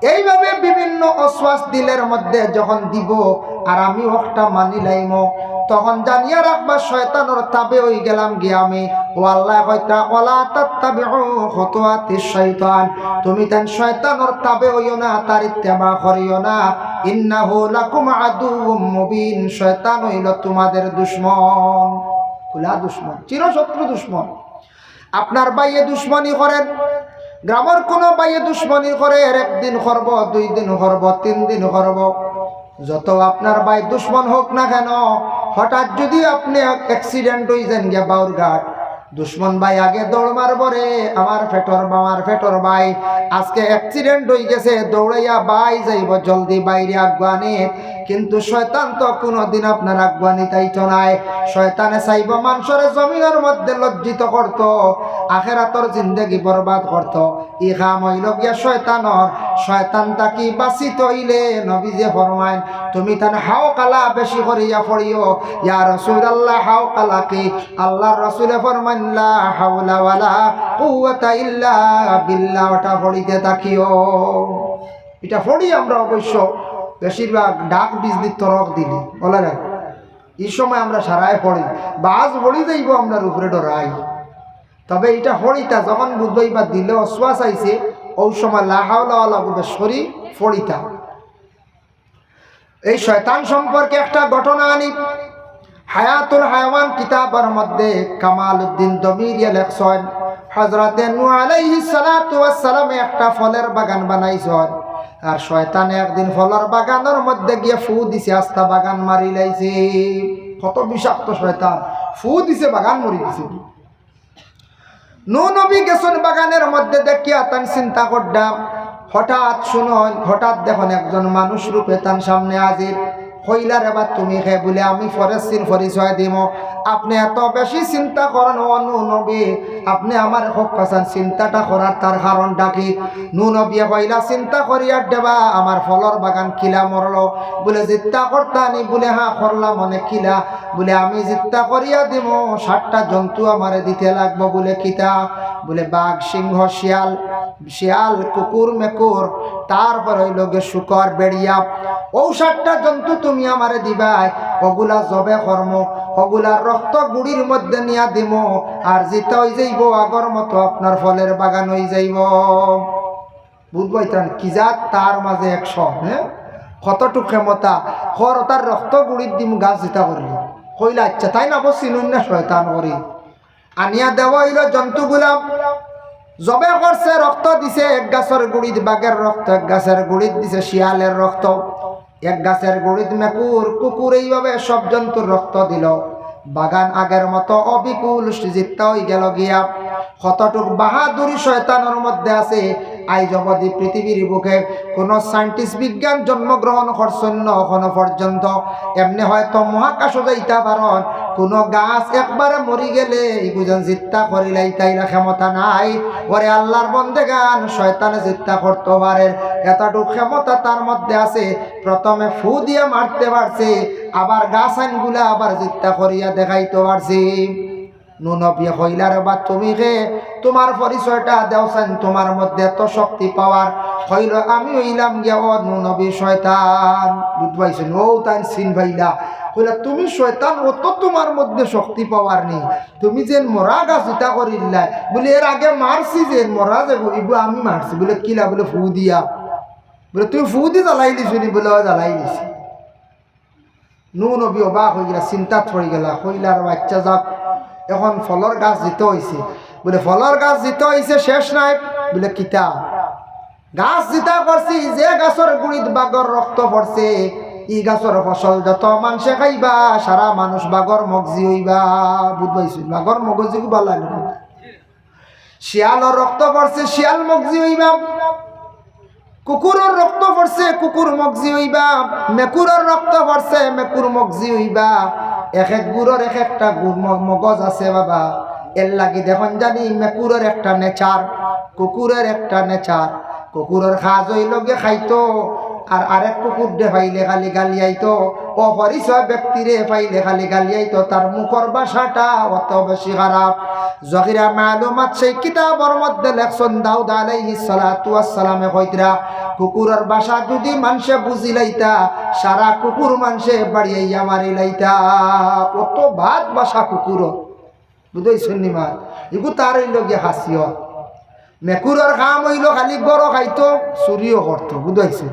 এইভাবে বিভিন্ন ওয়াসওয়াস দিলর মধ্যে যখন দিবো, আর আমি অউটা মানি লাইমু, তখন জানিয়া রাখবা শয়তানর তাবে অইগেলাম গি আমি। ও আল্লায় কইতরা, "ওয়ালা তাত্তাবিউ খুতুওয়াতিশ শাইতান।" তুমি তাইন শয়তানর তাবে অইও না, তার ইত্তেবা করিও না। "ইন্নাহু লাকুম আদুউম মুবিন।" শয়তান অইলো তোমাদের দুশমন, খোলা দুশমন, চিরশত্রু দুশমন। আপনার ভাইয়ে দুশমনি করের, গ্রামর কুনু ভাইয়ে দুশমনি করের, একদিন করবো, দুইদিন করবো, তিনদিন করবো, যত আপনার ভাই দুশমন হউক না কেন, হঠাৎ যুদি আপনে accident অইযাইন গিয়া বাউরঘাট, দুশমন ভাই আগে দৌড় মারবো রে, আমার পেটর বা-, আমার পেটর ভাই আজকে accident অইগেছে, দৌড়াইয়া ভাই যাইবো, জলদি ভাইরে আগুয়ানিত। কিন্তু শয়তান তো কুনুদিন আপনার আগুয়ানিত আইতো নায়। শয়তানে চাইবো মানষরে জমিনর মধ্যে লজ্জিত করতো, আখেরাতর জিন্দেগি বরবাদ করতো। ই কাম অইলো গিয়া শয়তানর। শয়তান থাকি বাঁচিতে অইলে নবীজিয়ে ফরমাইন, "তুমি তাইন হাওকালা বেশি করিয়া পড়িও।" ইয়া রাসুলাল্লাহ, হাওকালা কি? আল্লার রাসুলে ফরমাইন, "লা হাওলা ওয়ালা কুওয়াতা ইল্লা বিল্লাহ", অটা পড়িতে থাকিও। ইটা পড়ি আমরা অবশ্য বেশিরভাগ ডাক বিজলি তরক দিলি, বলে না? ই সময় আমরা সারায় পড়ি, বাজ পড়ি যাইবো আমরার উপরে ডরাই। তবে ইটা পড়িতা যখন বুঝবায় বা দিলে ওয়াসওয়াস আইছে, অউ সময় লা হাওলা ওয়ালা কুওয়াতা বেশ করি পড়িতা। এই শয়তান সম্পর্কে একটা ঘটনা আনি, হায়াতুল হায়াওয়ান কিতাবর মধ্যে কামালউদ্দিন দমিরিয়ে লেখছইন, হযরতে নূহ আলাইহিস সালাতু ওয়াস সালামে একটা ফলর বাগান বানাইছইন, আর শয়তানে একদিন ফলর বাগানর মধ্যে গিয়া ফু দিছে, আস্তা বাগান মারি লাইছে। কত বিষাক্ত শয়তান, ফু দিছে, বাগান মরি গেছে। নূহ নবী গেছইন বাগানর মধ্যে, দেখিয়া তান চিন্তা কররা, হঠাৎ হুনইন, হঠাৎ দেখইন একজন মানুষ রূপে তান সামনে হাজির। কইলা, "রে বা, তুমি কে?" বুলে, "আমি ফরেস্টির পরিচয় দিমু।" "আপনে এত বেশি চিন্তা করইন, ও নূহ নবী, আপনে আমারে কউক্কা চাইন চিন্তাটা করার তার কারণটা কি?" নূহ নবীয়ে কইলা, "চিন্তা করিয়ার দেবা, আমার ফলর বাগান কিলা মরলো?" বুলে, "জিত্তা করতা নি?" বুলে, "হ্যাঁ, করলাম, অনে কিলা?" বুলে, "আমি জিত্তা করিয়া দিমু, সাতটা জন্তু আমারে দিতে লাগবো।" বুলে, "কিতা?" বুলে, "বাঘ, সিংহ, শিয়াল, শিয়াল, কুকুর, মেকুর, তারপর অইলো গিয়া শুকর, বেড়িয়া, অউ সাতটা জন্তু তুমি আমারে দিবায়, অগুলা জবে করমু, অগুলার রক্ত গুড়ির মধ্যে নিয়া দিমু, আর জিতা অইযাইবো, আগর মতো আপনার ফলর বাগান অইযাইবো।" বুঝবায়নি, কি জাত তার মাঝে একশো, হ্যাঁ? কতটুক ক্ষমতা, কর অতার রক্ত গুড়িত দিমু, গাছ জিতা করিলিমু। কইলা, "আচ্ছা।" তাইন আবো চিনইন না শয়তান করি। আনিয়া দেওয়া অইলো জন্তুগুলা, জবে করছে, রক্ত দিছে, এক গাছর গুড়িত বাঘর রক্ত, এক গাছর গুড়িত দিছে শিয়ালর রক্ত, এক গাছর গুড়িত মেকুর, কুকুর, এইভাবে সব জন্তুর রক্ত দিলো। বাগান আগর মতো অবিকুল জিত্তা অইগেলো গিয়া। কতটুক বাহাদুরি শয়তানর মধ্যে আছে। আইজ অবধি পৃথিবীর বুকে কুনু scientist বিজ্ঞান জন্মগ্রহণ করছইন না অখনো পর্যন্ত। এমনে হয়তো মহাকাশো যাইতা পারইন, কুনু গাছ একবারে মরি গেলে ইগু যেন জিত্তা করিলাইতা, ইলা ক্ষমতা নাই। ওরে আল্লার বন্দেগান, শয়তানে জিত্তা করতো পারের, এতটুক ক্ষমতা তার মধ্যে আছে। প্রথমে ফু দিয়া মারতে পারছে, আবার গাছাইনগুলা আবার জিত্তা করিয়া দেখাইতো পারছে। নূহ নবীয়ে কইলা, "রে বা, তুমি কে? তুমার পরিচয়টা দেও চাইন, তুমার মধ্যে এত শক্তি power।" কইলো, "আমি অইলাম গিয়া, ও নূহ নবী, শয়তান।" বুঝবায়নি? অউ তাইন চিন পাইলা। কইলা, "তুমি শয়তান, অত তুমার মধ্যে শক্তি power নি? তুমি যেন মরা গাছ ইতা করিলায়।" বুলে, "এর আগে মারছি যেন মরা যাইবো, ইগু আমি মারছি।" বুলে, "কিলা?" বুলে, "ফু দিয়া।" বুলে, "তুমি ফু দি জ্বালাইলিছো নি?" বুলে, "অয়, জ্বালাইলিছি।" নূহ নবী অবাক অইগেলা, চিন্তাত পড়িগেলা, কইলা, "রে বা, আচ্ছা যাউক, অখন ফলর গাছ জিতা অইছে।" বুলে, "ফলর গাছ জিতা অইছে, শেষ নাই।" বুলে, "কিতা?" "গাছ জিতা করছি, যে গাছর গুড়িত বাঘর রক্ত পড়ছে, ই গাছর ফসল যত মানষে খাইবা, সারা মানুষ বাঘর মগজি অইবা।" বুঝবায়নি? বাঘর মগজি খুব ভালা লাগে। শিয়ালর রক্ত পড়ছে, শিয়াল মগজি অইবা। কুকুরর রক্ত পড়ছে, কুকুর মগজি অইবা। মেকুরর রক্ত পড়ছে, মেকুর মগজি অইবা। এক এক গুরর এক একটা গুর ম-, মগজ আছে বাবা। এর লাগি দেখইন জানি মেকুরর একটা nature, কুকুরর একটা nature। কুকুরর কাজ অইলো গিয়া খাইতো, আর আরেক কুকুররে পাইলে খালি গালিয়াইতো, অপরিচয় ব্যক্তিরে পাইলে খালি গালিয়াইতো। তার মুখর ভাষাটা অত বেশি খারাপ। জহিরা মালুমাত সেই কিতাবর মধ্যে লেখছইন, দাউদ আলাইহিস সালাতু ওয়াস সালামে কইতরা, কুকুরর ভাষা যুদি মানষে বুঝিলাইতা, সারা কুকুর মানষে বাড়িয়াইয়া মারিলাইতা। অত বাদ ভাষা কুকুরর। বুঝাইছইন নি মা? ইগু তার অইলো গিয়া খাসিয়ত। মেকুরর কাম অইলো খালি গরো খাইতো, চুরিও করতো, বুঝাইছইন?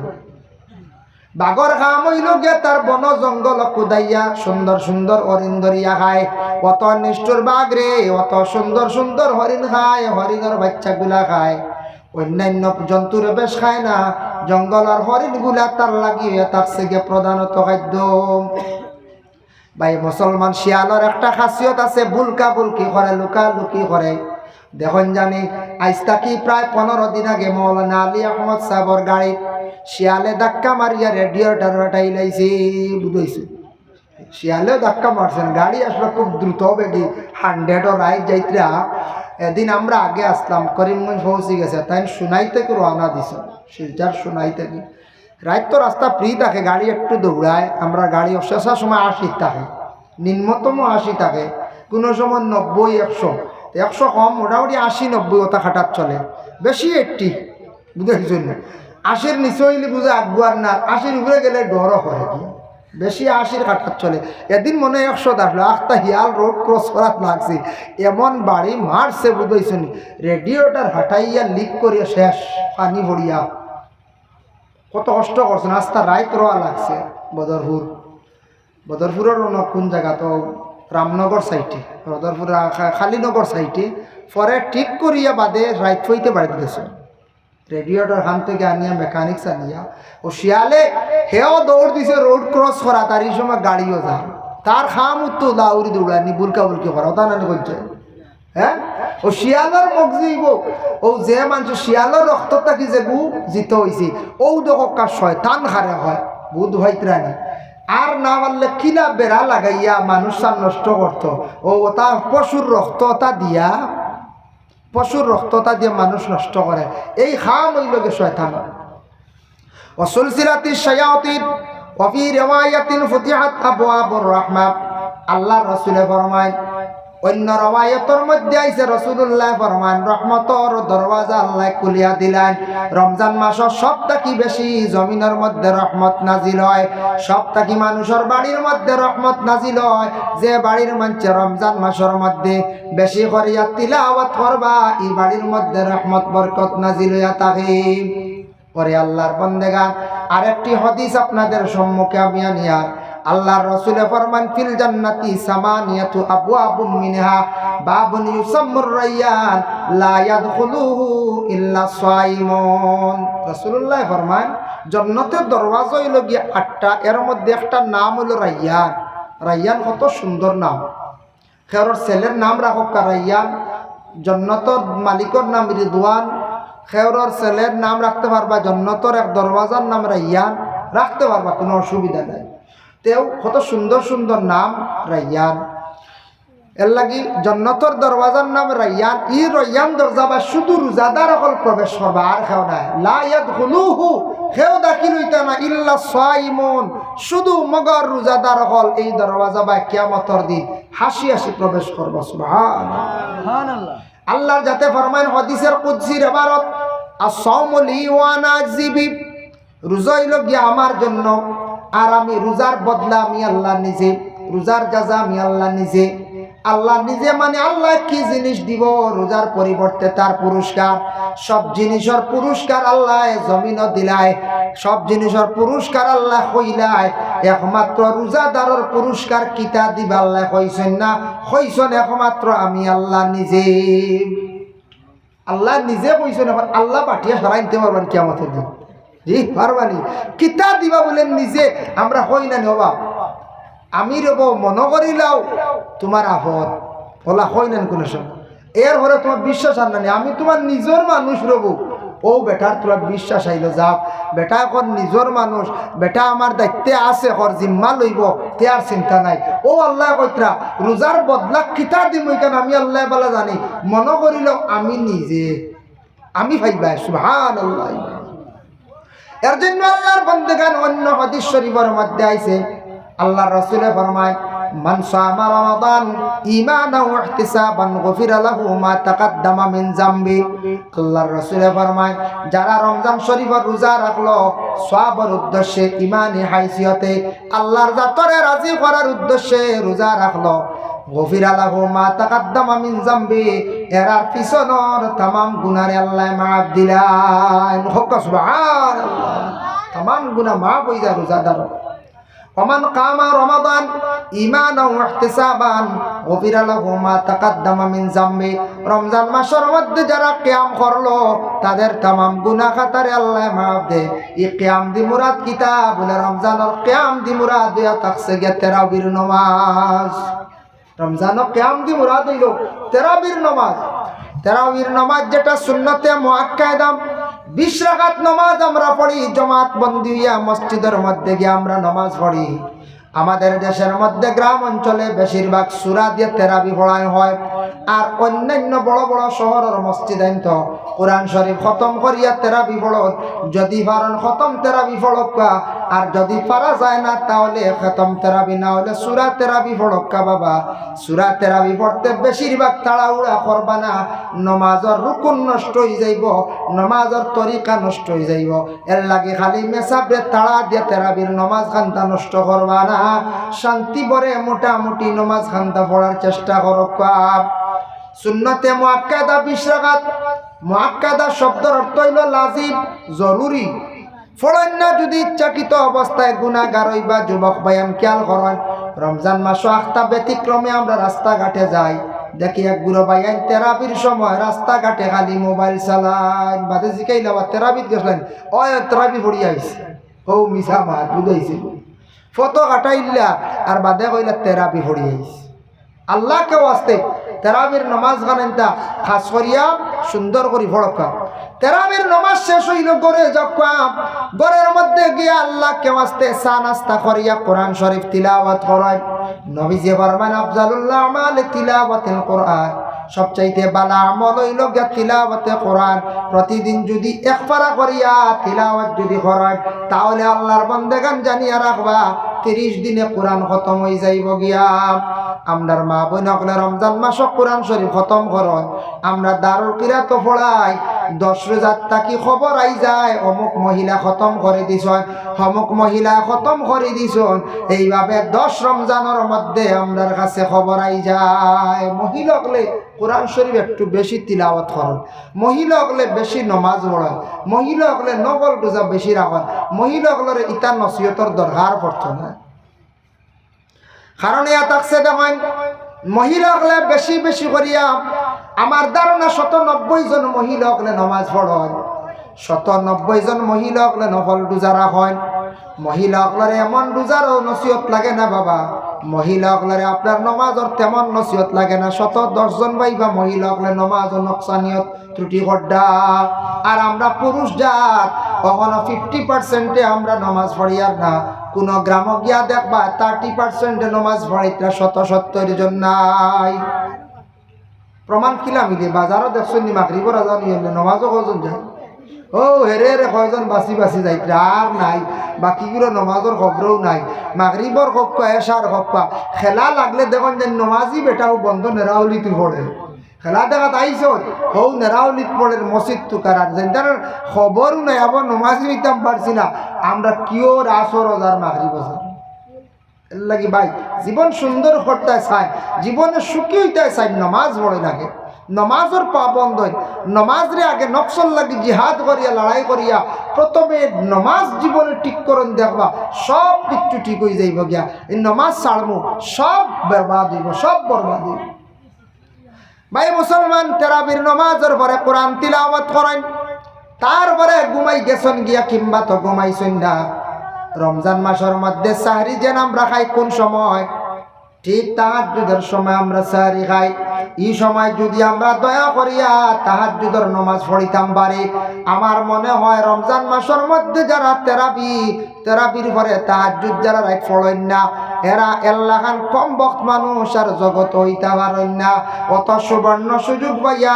বাঘর কাম অইলো গিয়া তার বন জঙ্গল কুদাইয়া সুন্দর সুন্দর হরিণ ধরিয়া খায়। অত নিষ্ঠুর বাঘ রে, অত সুন্দর সুন্দর হরিণ খায়, হরিণর বাচ্চাগুলা খায়, অন্যান্য জন্তুরে বেশ খায় না। জঙ্গলর হরিণগুলা তার লাগি অইয়া থাকছে গিয়া প্রধানত খাদ্য। ভাই মুসলমান, শিয়ালর একটা খাসিয়ত আছে, বুলকা বুলকি করে, লুকা লুকি করে। দেখইন জানি, আইজ থাকি প্রায় পনেরো দিন আগে মৌলানা আলী আহমদ সাহেবর গাড়িত শিয়ালে ধাক্কা মারিয়া রেডিয়েটর ফাটাইলাইছে, বুঝাইছে। শিয়ালে ধাক্কা মারছইন, গাড়ি আসলে খুব দ্রুত বেগে, হান্ড্রেডো রাইত যাইতরা। এদিন আমরা আগে আসলাম, করিমগঞ্জ পৌঁছি গেছে, তাইন সোনাই থাকি রওনা দিছইন, শিলচর সোনাই থাকি। রাইত তো রাস্তা ফ্রি থাকে, গাড়ি একটু দৌড়ায়, আমরার গাড়ি অশেষা সময় আশিত থাকে, নিম্নতম আশি থাকে, কুনু সময় নব্বই, একশো, একশো কম, মোটামুটি আশি নব্বই অতা খাটাত চলে, বেশি এইট্টি, বুঝাইছইন নি? আশির নিচে অইলে বুঝা আগুয়ার না, আশির উপরে গেলে ডরও করে কি, বেশি আশির খাটাত চলে। এদিন মনে হয় একশো আসলো, আখতা হিয়াল রোড ক্রস করাত লাগছে, এমন বাড়ি মারছে, বুঝাইছইন নি? রেডিয়েটর ফাটাইয়া লিক করিয়া শেষ, পানি পড়িয়া। কত কষ্ট করছইন, আস্তা রাইত রওয়া লাগছে বদরপুর। বদরপুরর অন্য কুন জাগাত, রামনগর সাইডে, বদরপুর, আ, খা-, কালীনগর সাইডে। পরে ঠিক করিয়া বাদে রাইত পইতে বাড়িত গেছইন। রেডিয়েটর খান থাকি আনিয়া, মেকানিক্স আনিয়া, ও শিয়ালে হেও দৌড় দিছে রোড ক্রস করাত, আর ই সময় গাড়িও যার। তার কাম তো দাউরি দৌড়ানি, বুলকা বুলকি করা, অতা নানি কইছে। হ্যাঁ? ও শিয়ালর মগজি অইবো, ও যে মানষে শিয়ালর রক্ত থাকি যেগু জিত অইছে, অউ দেখউক্কা শয়তান কারে কয়, বুঝ পাইতরা নি। আর না পারলে কিলা বেড়া লাগাইয়া মানুষ তার নষ্ট করতো, ও অতা পশুর রক্ত অতা দিয়া, পশুর রক্ত অতা দিয়া মানুষ নষ্ট করে, এই কাম অইলো গি শয়তান। وسلسلة الشياطين، وفي رواية فتحت أبواب الرحمة। আল্লার রসুলে ফরমাইন, অন্য রওয়ায়তর মধ্যে আইছে, রসুলুল্লায় ফরমাইন, রহমতর দরওয়াজা আল্লায় খুলিয়া দিলাইন। রমজান মাসো সব থাকি বেশি জমিনর মধ্যে রহমত নাজিল অয়, সব থাকি মানুষর বাড়ির মধ্যে রহমত নাজিল অয়। যে বাড়ির মানষে রমজান মাসর মধ্যে বেশি করিয়া তিলাওয়াত করবা, ই বাড়ির মধ্যে রহমত বরকত নাজিল অইয়া থাকে। ওরে আল্লার বন্দেগান, আরেকটি হাদিস আপনাদের সম্মুখে আমি আনিয়ার। আল্লার রসুলে ফরমান, "ফিল জান্নাতি সামানিয়াতু আবওয়াবুম মিনহা বাবুন ইউসাম্মুর রাইয়ান লা ইয়াদখুলুহু ইল্লা সাইমুন।" রাসূলুল্লায় ফরমান, "জন্নতর দরওয়াজা অইলো গিয়া আটটা, এর মধ্যে একটা নাম অইলো রাইয়ান।" রাইয়ান কত সুন্দর নাম। কেউরর ছেলের নাম রাখউক্কা রাইয়ান, জন্নতর মালিকর নাম রিদওয়ান। কেউরর ছেলের নাম রাখতে পারবা, জন্নতর এক দরওয়াজার নাম রাইয়ান, রাখতে পারবা, কুনু অসুবিধা নাই। তেউ কত সুন্দর সুন্দর নাম রাইয়ান। এরলাগি জন্নতর দরওয়াজার নাম রাইয়ান। ই রাইয়ান দরজাবায় শুধু রোজাদার অকল প্রবেশ করবা, আর কেউ নায়। লা ইয়াদখুলুহু, কেউ দাখিল অইতা না, ইল্লা সাইমুন, শুধু মগর রোজাদার অকল এই দরওয়াজাবায় কিয়ামতর দিন হাসি হাসি প্রবেশ করবা। সুবহানাল্লাহ। সুবহানাল্লাহ। আল্লার জাতে ফরমাইন হাদিসের কুদসির এবারত, "আস-সাওমু লি ওয়া আনা আজজি বিহি।" রোজা অইলো গিয়া আমার জন্য, আর আমি রোজার বদলা আমি আল্লাহ নিজে, রোজার জাযা আমি আল্লাহ নিজে। আল্লাহ নিজে মানে আল্লায় কি জিনিস দিবো, রোজার পরিবর্তে তার পুরস্কার, সব জিনিসর পুরস্কার আল্লায় জমিনো দিলায়, সব জিনিসর পুরস্কার আল্লায় কইলায়, একমাত্র রোজাদারর পুরস্কার কিতা দিবা আল্লায় কইছইন না, কইছইন একমাত্র আমি আল্লাহ নিজে। আল্লায় নিজে কইছইন, অখন আল্লাহ পাঠিয়া সারাইন তে পারবা নি কিয়ামতর দিন? জি, পারবা নি? কিতা দিবা বুলে নিজে, আমরা কই না নি, "ওবা, আমি রবো মনো করিলাও তুমার আপন।" অলা কই না নি কুনু সময়। এরপরে তুমার বিশ্বাস আর নানি, "আমি তুমার নিজর মানুষ রবো।" অউ বেটার তুমার বিশ্বাস আইলো, যাউক, বেটা অখন নিজর মানুষ, বেটা আমার দায়িত্বে আছে, অর জিম্মা লইবো, তে আর চিন্তা নাই। অউ আল্লায় কইতরা, রোজার বদলা কিতা দিমু ইখান আমি আল্লায় ভালা জানি, মনো করিলাও আমি নিজে, আমি পাইবায়। সুবহানাল্লাহ। এর জন্য আল্লাহর বন্দেগান অন্য হাদিস শরীফর মধ্যে আইছে, আল্লাহর রসুলে ফরমায়, "মান সামা রমাদান ঈমানাও ওয়া ইহতিসাবান গুফিরা লাহু মা তাকাদ্দামা মিন জামবি।" আল্লাহর রসুলে ফরমায়, যারা রমজান শরীফর রোজা রাখলো সওয়াবর উদ্দেশ্যে, ইমানি হাইসিয়তে, আল্লাহর জাতরে রাজি করার উদ্দেশ্যে রোজা রাখলো, গুফিরা লাহু মা তাকাদ্দামা মিন জামবি, এরার পিছনর তামাম গুনারে আল্লায় মাফ দিলাইন। কউক্কা সুবহানাল্লাহ। তামাম গুনা মাফ অইযায় রোজাদারর। ওমান কামা রমাদান ঈমানাও ওয়া ইহতিসাবান গুফিরা লাহু মা তাকাদ্দামা মিন জামবি। রমজান মাসর মধ্যে যারা কিয়াম করলো, তাদের তামাম গুনা খাতারে আল্লায় মাফ দেয়। ই কিয়াম দি মুরাদ কিতা? বলে, রমজানর কিয়াম দি মুরাদ অইয়া থাকছে গিয়া তেরাবির নমাজ। রমজানর কিয়াম দি মুরাদ অইলো তেরাবির নমাজ। তেরাবির নমাজ যেটা সুন্নতে মুআক্কাদা, বিশ রাকাত নমাজ আমরা পড়ি, জমাত বন্দি অইয়া মসজিদর মধ্যে গিয়া আমরা নমাজ পড়ি। আমাদের দেশের মধ্যে গ্রাম অঞ্চলে বেশিরভাগ সূরা দিয়া তেরাবি পড়াই হয়, আর অন্যান্য বড় বড় শহরর মসজিদাইন্তো কোরআন শরীফ খতম করিয়া তেরাবি পড়ইন। যদি পারইন খতম তেরাবি পড়উক্কা, আর যদি পারা যায় না তাহলে খতম তেরাবি না অইলে সূরা তেরাবি পড়উক্কা বাবা। সূরা তেরাবি পড়তে বেশিরভাগ তাড়াহুড়া করবা না, নমাজর রুকুন নষ্ট অইযাইবো, নমাজর তরিকা নষ্ট অইযাইবো। এরলাগি খালি মেসাবরে তাড়া দিয়া তেরাবির নমাজ খান্তা নষ্ট করবা না, শান্তি ভরে মোটামুটি নমাজ খান্তা পড়ার চেষ্টা করউক্কা। সুন্নতে মুআক্কাদা বিশ রাকাত। মুআক্কাদা শব্দর অর্থ অইলো লাজিম, জরুরি। পড়ইন না যদি ইচ্ছাকৃত অবস্থায় গুনাগার অইবা। যুবক ভাইয়াইন খিয়াল করইন, রমজান মাসো আখতা ব্যতিক্রমে আমরা রাস্তাঘাটে যাই, দেখি এক গুরু ভাইয়াইন তেরাবির সময় রাস্তাঘাটে খালি মোবাইল চালাইন। বাদে জিকাইলা, "বা তেরাবিত গেছলানি?" "অয়, তেরাবি পড়িয়া আইছি।" অউ মিছা মাত বুঝাইছে। ফটো কাটাইলা আর বাদে কইলা, "তেরাবি পড়িয়া আইছি।" আল্লাহকে ওয়াস্তে তেরাবির নমাজ খানাইন্তা খাস করিয়া সুন্দর করি পড়উক্কা। তেরাবির নমাজ শেষ অইলো, ঘরে যাউক্কা, ঘরর মধ্যে গিয়া আল্লাহকে ওয়াস্তে চা নাস্তা করিয়া কোরআন শরীফ তিলাওয়াত করইন। নবীজি ফরমাইন, "আফজালুল আমালি তিলাওয়াতুল কোরআন।" সবচাইতে ভালা আমল অইলো গিয়া তিলাওয়াতে কোরআন। প্রতিদিন যদি এক পারা করিয়া তিলাওয়াত যদি করইন, তাহলে আল্লাহর বন্দেগান জানিয়া রাখবা, তিরিশ দিনে কোরআন খতম অইযাইবো গিয়া। আমরার মা বইন অকলে রমজান মাসো কোরআন শরীফ খতম করইন। আমরা দারুল কিরাতো পড়াই, দশ রোজার থাকি খবর আইযায়, অমুক মহিলা খতম করি দিছইন, অমুক মহিলা খতম করি দিছইন। এইভাবে দশ রমজানর মধ্যে আমরার কাছে খবর আইযায়। মহিলা অকলে কোরআন শরীফ একটু বেশি তিলাওয়াত করইন, মহিলা অকলে বেশি নমাজ পড়ইন, মহিলা অকলে নফল রোজা বেশি রাখইন, মহিলা অকলরে ইতা নসিহতর দরকার পড়তো না। কারণ ইয়া থাকছে দেখইন, মহিলা অকলে বেশি বেশি করিয়া, আমার ধারণা শত নব্বই জন মহিলা অকলে নমাজ পড়ইন, শত নব্বই জন মহিলা অকলে নফল রোজা রাখইন। মহিলা অকলরে এমন রোজারও নসিহত লাগে না বাবা, মহিলা অকলরে আপনার নমাজর তেমন নসিহত লাগে না। শত দশ জন ভাইবা মহিলা অকলে নমাজও নকশানিয়ত ত্রুটি কররা। আর আমরা পুরুষ জাত অখনো ফিফটি পার্সেন্টে আমরা নমাজ পড়িয়ার না। কুনু গ্রামো গিয়া দেখবা থার্টি পার্সেন্টে নমাজ পড়িতরা, শত সত্তইর জন নাই। প্রমাণ কিলা মিলে? বাজারো দেখছইন নি মাগরিবর আজান অইলে নমাজো কয়জন যায়? অউ হেরে হেরে কয়জন বাচি বাচি যাইতরা, আর নাই। বাকিগুলা নমাজর খবরও নাই। মাগরিবর কউক্কা, এশার কউক্কা, খেলা লাগলে দেখইন যে নমাজি বেটাও বন্দ নেরাউলিত পড়ে। খেলা দেখাত আইছইন, হউ নেরাউলিত পড়ের মসজিদ তুকার, আর যেনতার খবরও নাই, আবার নমাজি অইতাম পারছি না। আমরা কিওর আসর অজার মাগরিব অজার। এরলাগি ভাই, জীবন সুন্দর করতায় চাইন, জীবনে সুখী অইতায় চাইন, নমাজ পড়ইন আগে। নমাজর পাবন্দ অইন, নমাজরে আগে নফসর লাগি জিহাদ করিয়া, লড়াই করিয়া, প্রথমে নমাজ জীবনে ঠিক করইন, দেখবা সব কিচ্ছু ঠিক অইযাইবো গিয়া। ই নমাজ ছাড়মু, সব বরবাদ অইবো, সব বরবাদ অইবো। ভাই মুসলমান, তেরাবির নমাজর পরে কোরআন তিলাওয়াত করইন, তারপরে ঘুমাই গেছইন গিয়া কিংবা তো ঘুমাইছইন না। রমজান মাসর মধ্যে সাহরি যেন আমরা খাই কুন সময়? ঠিক তাহাজ্জুদর সময় আমরা সাহরি খাই। ই সময় যদি আমরা দয়া করিয়া তাহাজ্জুদর নমাজ পড়িতাম পারি, আমার মনে হয় রমজান মাসর মধ্যে যারা তেরাবি তেরাবির পরে তাহাজ্জুদ যারা রাইত পড়ইন না, এরা এল্লাখান কমবখত মানুষ আর জগতো অইতা পারইন না। অত সুবর্ণ সুযোগ পাইয়া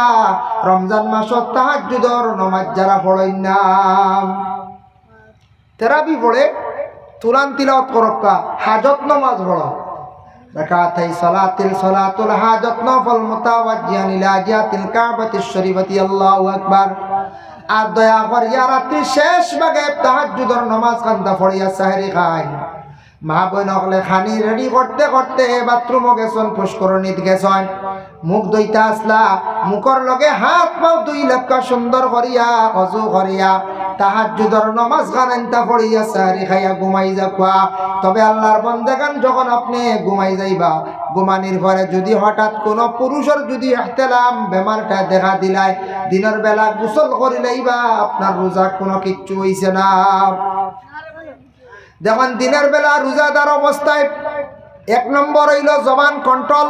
রমজান মাসো তাহাজ্জুদর নমাজ যারা পড়ইন না। তেরাবি পড়ে, কুরআন তিলাওয়াত করউক্কা, হাজত নমাজ পড়ো। রাকাতাই সালাতিল, সালাতুল হাজত, নফল মুতাওয়াজ্জিহান ইলা জিহাতিল কাবাতিশ শরীফাতি, আল্লাহু আকবার। আর দয়া করিয়া রাত্রির শেষ ভাগে তাহাজ্জুদর নমাজ খান্তা পড়িয়া সাহরি খাইন। মা বইন অকলে খানি রেডি করতে করতে বাথরুমো গেছইন, পুষ্করণীত গেছইন, মুখ ধইতা আছলা, মুখর লগে হাত পাও ধুইলাউক্কা সুন্দর করিয়া, অজু করিয়া, তাহাজ্জুদর নমাজ খান ইনতা পড়িয়া সাহরি খাইয়া ঘুমাই যাউক্কা। তবে আল্লাহর বন্দেগান, যখন আপনে ঘুমাই যাইবা, ঘুমানির পরে যুদি হঠাৎ কুনু পুরুষর যুদি ইহতিলাম বেমারটা দেখা দিলায়, দিনর বেলা গোসল করিলাইবা, আপনার রোজা কুনু কিচ্ছু অইছে না। দেখইন, দিনর বেলা রোজাদার অবস্থায় এক নম্বর অইলো জবান কন্ট্রোল।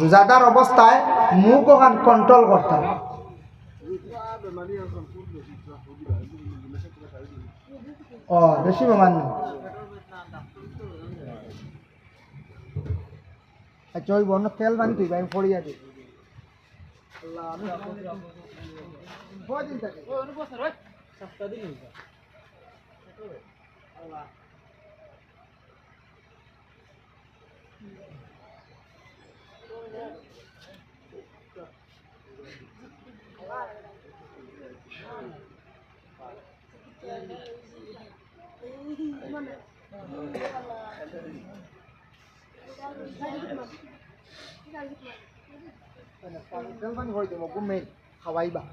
রোজাদার অবস্থায় মুখ অখান কন্ট্রোল করতা। ও, বেশি বেমার নি। আচ্ছা, ওই বন্য তেল বানি তুই ভাই, আমি পড়িয়া দিই। আল্লাহ, আমি কয়দিন থাকে? খাওয়াইবা।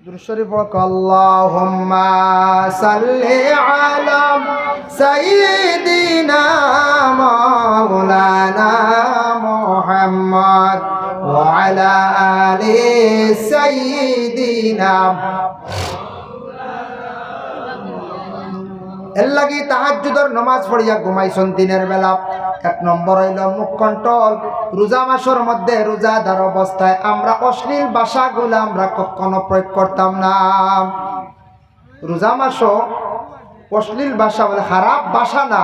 দুরূদ শরীফ পড়ো, আল্লাহুম্মা সাল্লি আলা সাইয়্যিদিনা মাওলানা মুহাম্মদ ওয়া আলা আলি সাইয়্যিদিনা। এরলাগি তাহাজ্জুদর নমাজ পড়িয়া ঘুমাইছইন দিনর বেলা। এক নম্বর অইলো মুখ কন্ট্রোল। রোজা মাসর মধ্যে রোজাদার অবস্থায় আমরা অশ্লীল ভাষাগুলা আমরা কখনো প্রয়োগ করতাম না। রোজা মাসো অশ্লীল ভাষা বলে খারাপ ভাষা না,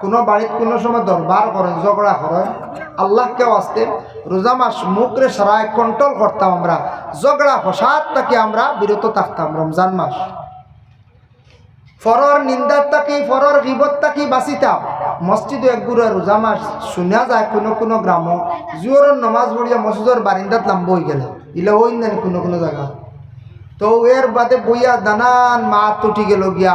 কুনু বাড়িত কুনু সময় দরবার করইন, ঝগড়া করইন, আল্লাহকে ওয়াস্তে রোজা মাস মুখরে সারায় কন্ট্রোল করতাম আমরা, ঝগড়া ফসাদ থাকি আমরা বিরত থাকতাম রমজান মাস। ফরর নিন্দাত থাকি, ফরর গিবত থাকি বাঁচিতাম। মসজিদো এক গুরা রোজা মাস হুনা যায় কুনু কুনু গ্রামো, জুহরর নমাজ পড়িয়া মসজিদর বারিন্দাত লাম্বা অইগেলা, ইলা অইন নানি কুনু কুনু জাগা। তো এর বাদে বইয়া নানান মাত উঠি গেলো গিয়া,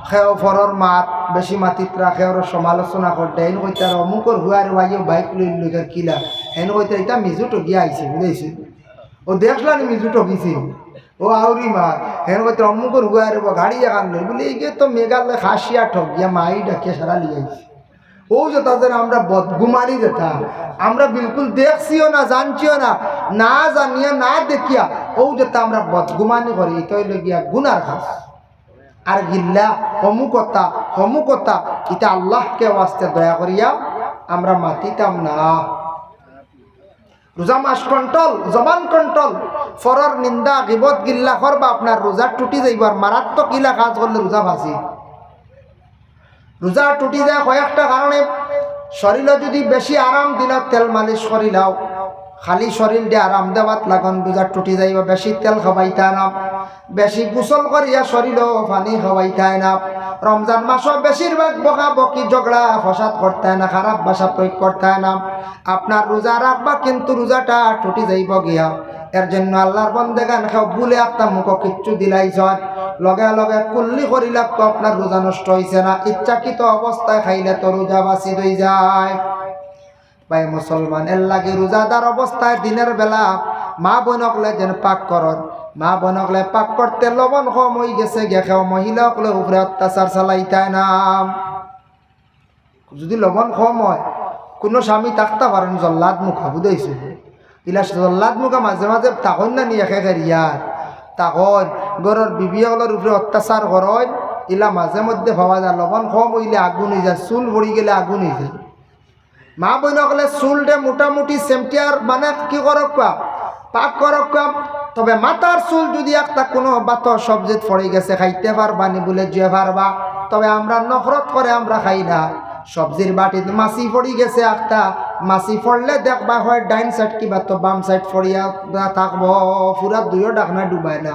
কেউ ফরর মাত বেশি মাতিত্রা, কেউর সমালোচনা করতে, হেন কইতারা অমুকর হুয়ার ওয়াইও বাইক লইল লইকার কিলা, হেন কইতারা ইতা মিজু ঠগিয়া আইছে, বুঝাইছে? ও দেখলা নি মিজু ঠগিছে, ও আউরি মাত, হেন কইতারা অমুকর হুয়ার বা গাড়ি এখান লই, বলে এই তো মেঘালয় খাসিয়া ঠগিয়া মাই ডাকিয়া সারা লিয়াইছে। ও যেতা যেন আমরা বদগুমানি যেতা, আমরা বিলকুল দেখছিও না, জানছিও না, না জানিয়া, না দেখিয়া, ও যেতা আমরা বদগুমানি করি, ইতা অইলো গিয়া গুনার কাজ। আর গিল্লা, হমুকতা, হমুকতা, ইতা আল্লাহকে ওয়াস্তে দয়া করিয়া আমরা মাতিতাম না। রোজা মাস কন্ট্রোল, জবান কন্ট্রোল। ফরর নিন্দা, গিবত, গিল্লা করবা, আপনার রোজা টুটি যাইবো। আর মারাত্মক ইলা কাজ করলে রোজা ফাঁসি। রোজা টুটি যায় কয়েকটা কারণে। শরীলো যুদি বেশি আরাম দিলাও, তেল মালিশ করিলাও, খালি শরীলরে আরাম দেওয়াত লাগইন, রোজা টুটি যাইবো। বেশি তেল খাবাইতা না, বেশি গোসল করিয়া শরীলো পানি খাবাইতা না। রমজান মাসো বেশিরভাগ বকাবকি, ঝগড়া, ফসাদ করতা না, খারাপ ভাষা প্রয়োগ করতা না। আপনার রোজা রাখবা, কিন্তু রোজাটা টুটি যাইবো গিয়া। এর জন্য আল্লাহর বন্দেগান কেউ ভুলে আখতা মুখো কিচ্ছু দিলাইছইন, লগে লগে কুল্লি করিলাউক্কা, আপনার রোজা নষ্ট অইছে না। ইচ্ছাকৃত অবস্থায় খাইলে তো রোজা বাতিল অই যায়। ভাই মুসলমান, এর লাগি রোজাদার অবস্থায় দিনর বেলা মা বইন অকলে যেন পাক করইন। মা বইন অকলে পাক করতে লবণ কম অই গেছে গিয়া, কেউ মহিলা অকলর উপরে অত্যাচার চালাইতা না। যুদি লবণ কম অয়, কুনু স্বামী থাকতা পারইন জল্লাদ মুখা, বুঝাইছো? ইলা জল্লাদ মুখা মাঝে মাঝে থাকইন না নি, একে এরিয়াত থাকইন, ঘরর বিবি অকলর উপরে অত্যাচার করইন, ইলা মাঝে মধ্যে পাওয়া যায়। লবণ কম অইলে আগুন অই যায়, চুল পড়ি গেলে আগুন অই যায়। মা বইন অকলে চুলরে মোটামুটি সেমটিয়ার মানে কি করউক্কা, পাক করউক্কা। তবে মাথার চুল যুদি আখতা কুনু ভাতো সবজিত পড়ি গেছে, খাইতে পারবা নি বুলে যে পারবা, তবে আমরা নফরত করে আমরা খাই না। সবজির বাটিত মাছি পড়ি গেছে আখতা, মাছি পড়লে দেখবা হয় ডাইন সাইড কিবা তো বাম সাইড পড়িয়া থাকবো, পুরা দুইও ঢাকনা ডুবায় না।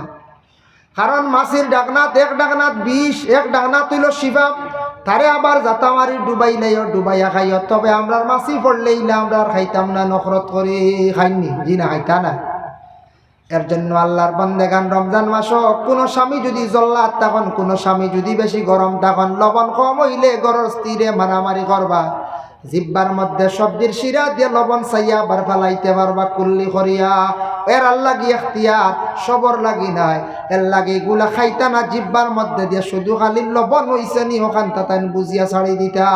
কারণ মাছির ডাকনাত, এক ডাকনাত বিষ, এক ডাকনাত অইলো শিফা। তারে আবার জাতা মারি ডুবাইলাইও, ডুবাইয়া খাইও। তবে আমরার মাছি পড়লে ইলা আমরা আর খাইতাম না, নফরত করি। খাইননি? জি না, খাইতা না। এর জন্য আল্লাহর বন্দেগান, রমজান মাসো কুনু স্বামী যুদি জল্লাদ থাকইন, কুনু স্বামী যুদি বেশি গরম থাকইন, লবণ কম অইলে ঘরর স্ত্রীরে মারামারি করবা। জিব্বার মধ্যে সবজির শিরা দিয়া লবণ চাইয়া আবার ফালাইতে পারবা কুল্লি করিয়া। এরার লাগি এখতিয়ার, সবর লাগি নায়। এর লাগি ইগুলা খাইতা না, জিব্বার মধ্যে দিয়া শুধু খালি লবণ অইছে নি, অখানতা তাইন বুঝিয়া ছাড়ি দিতা।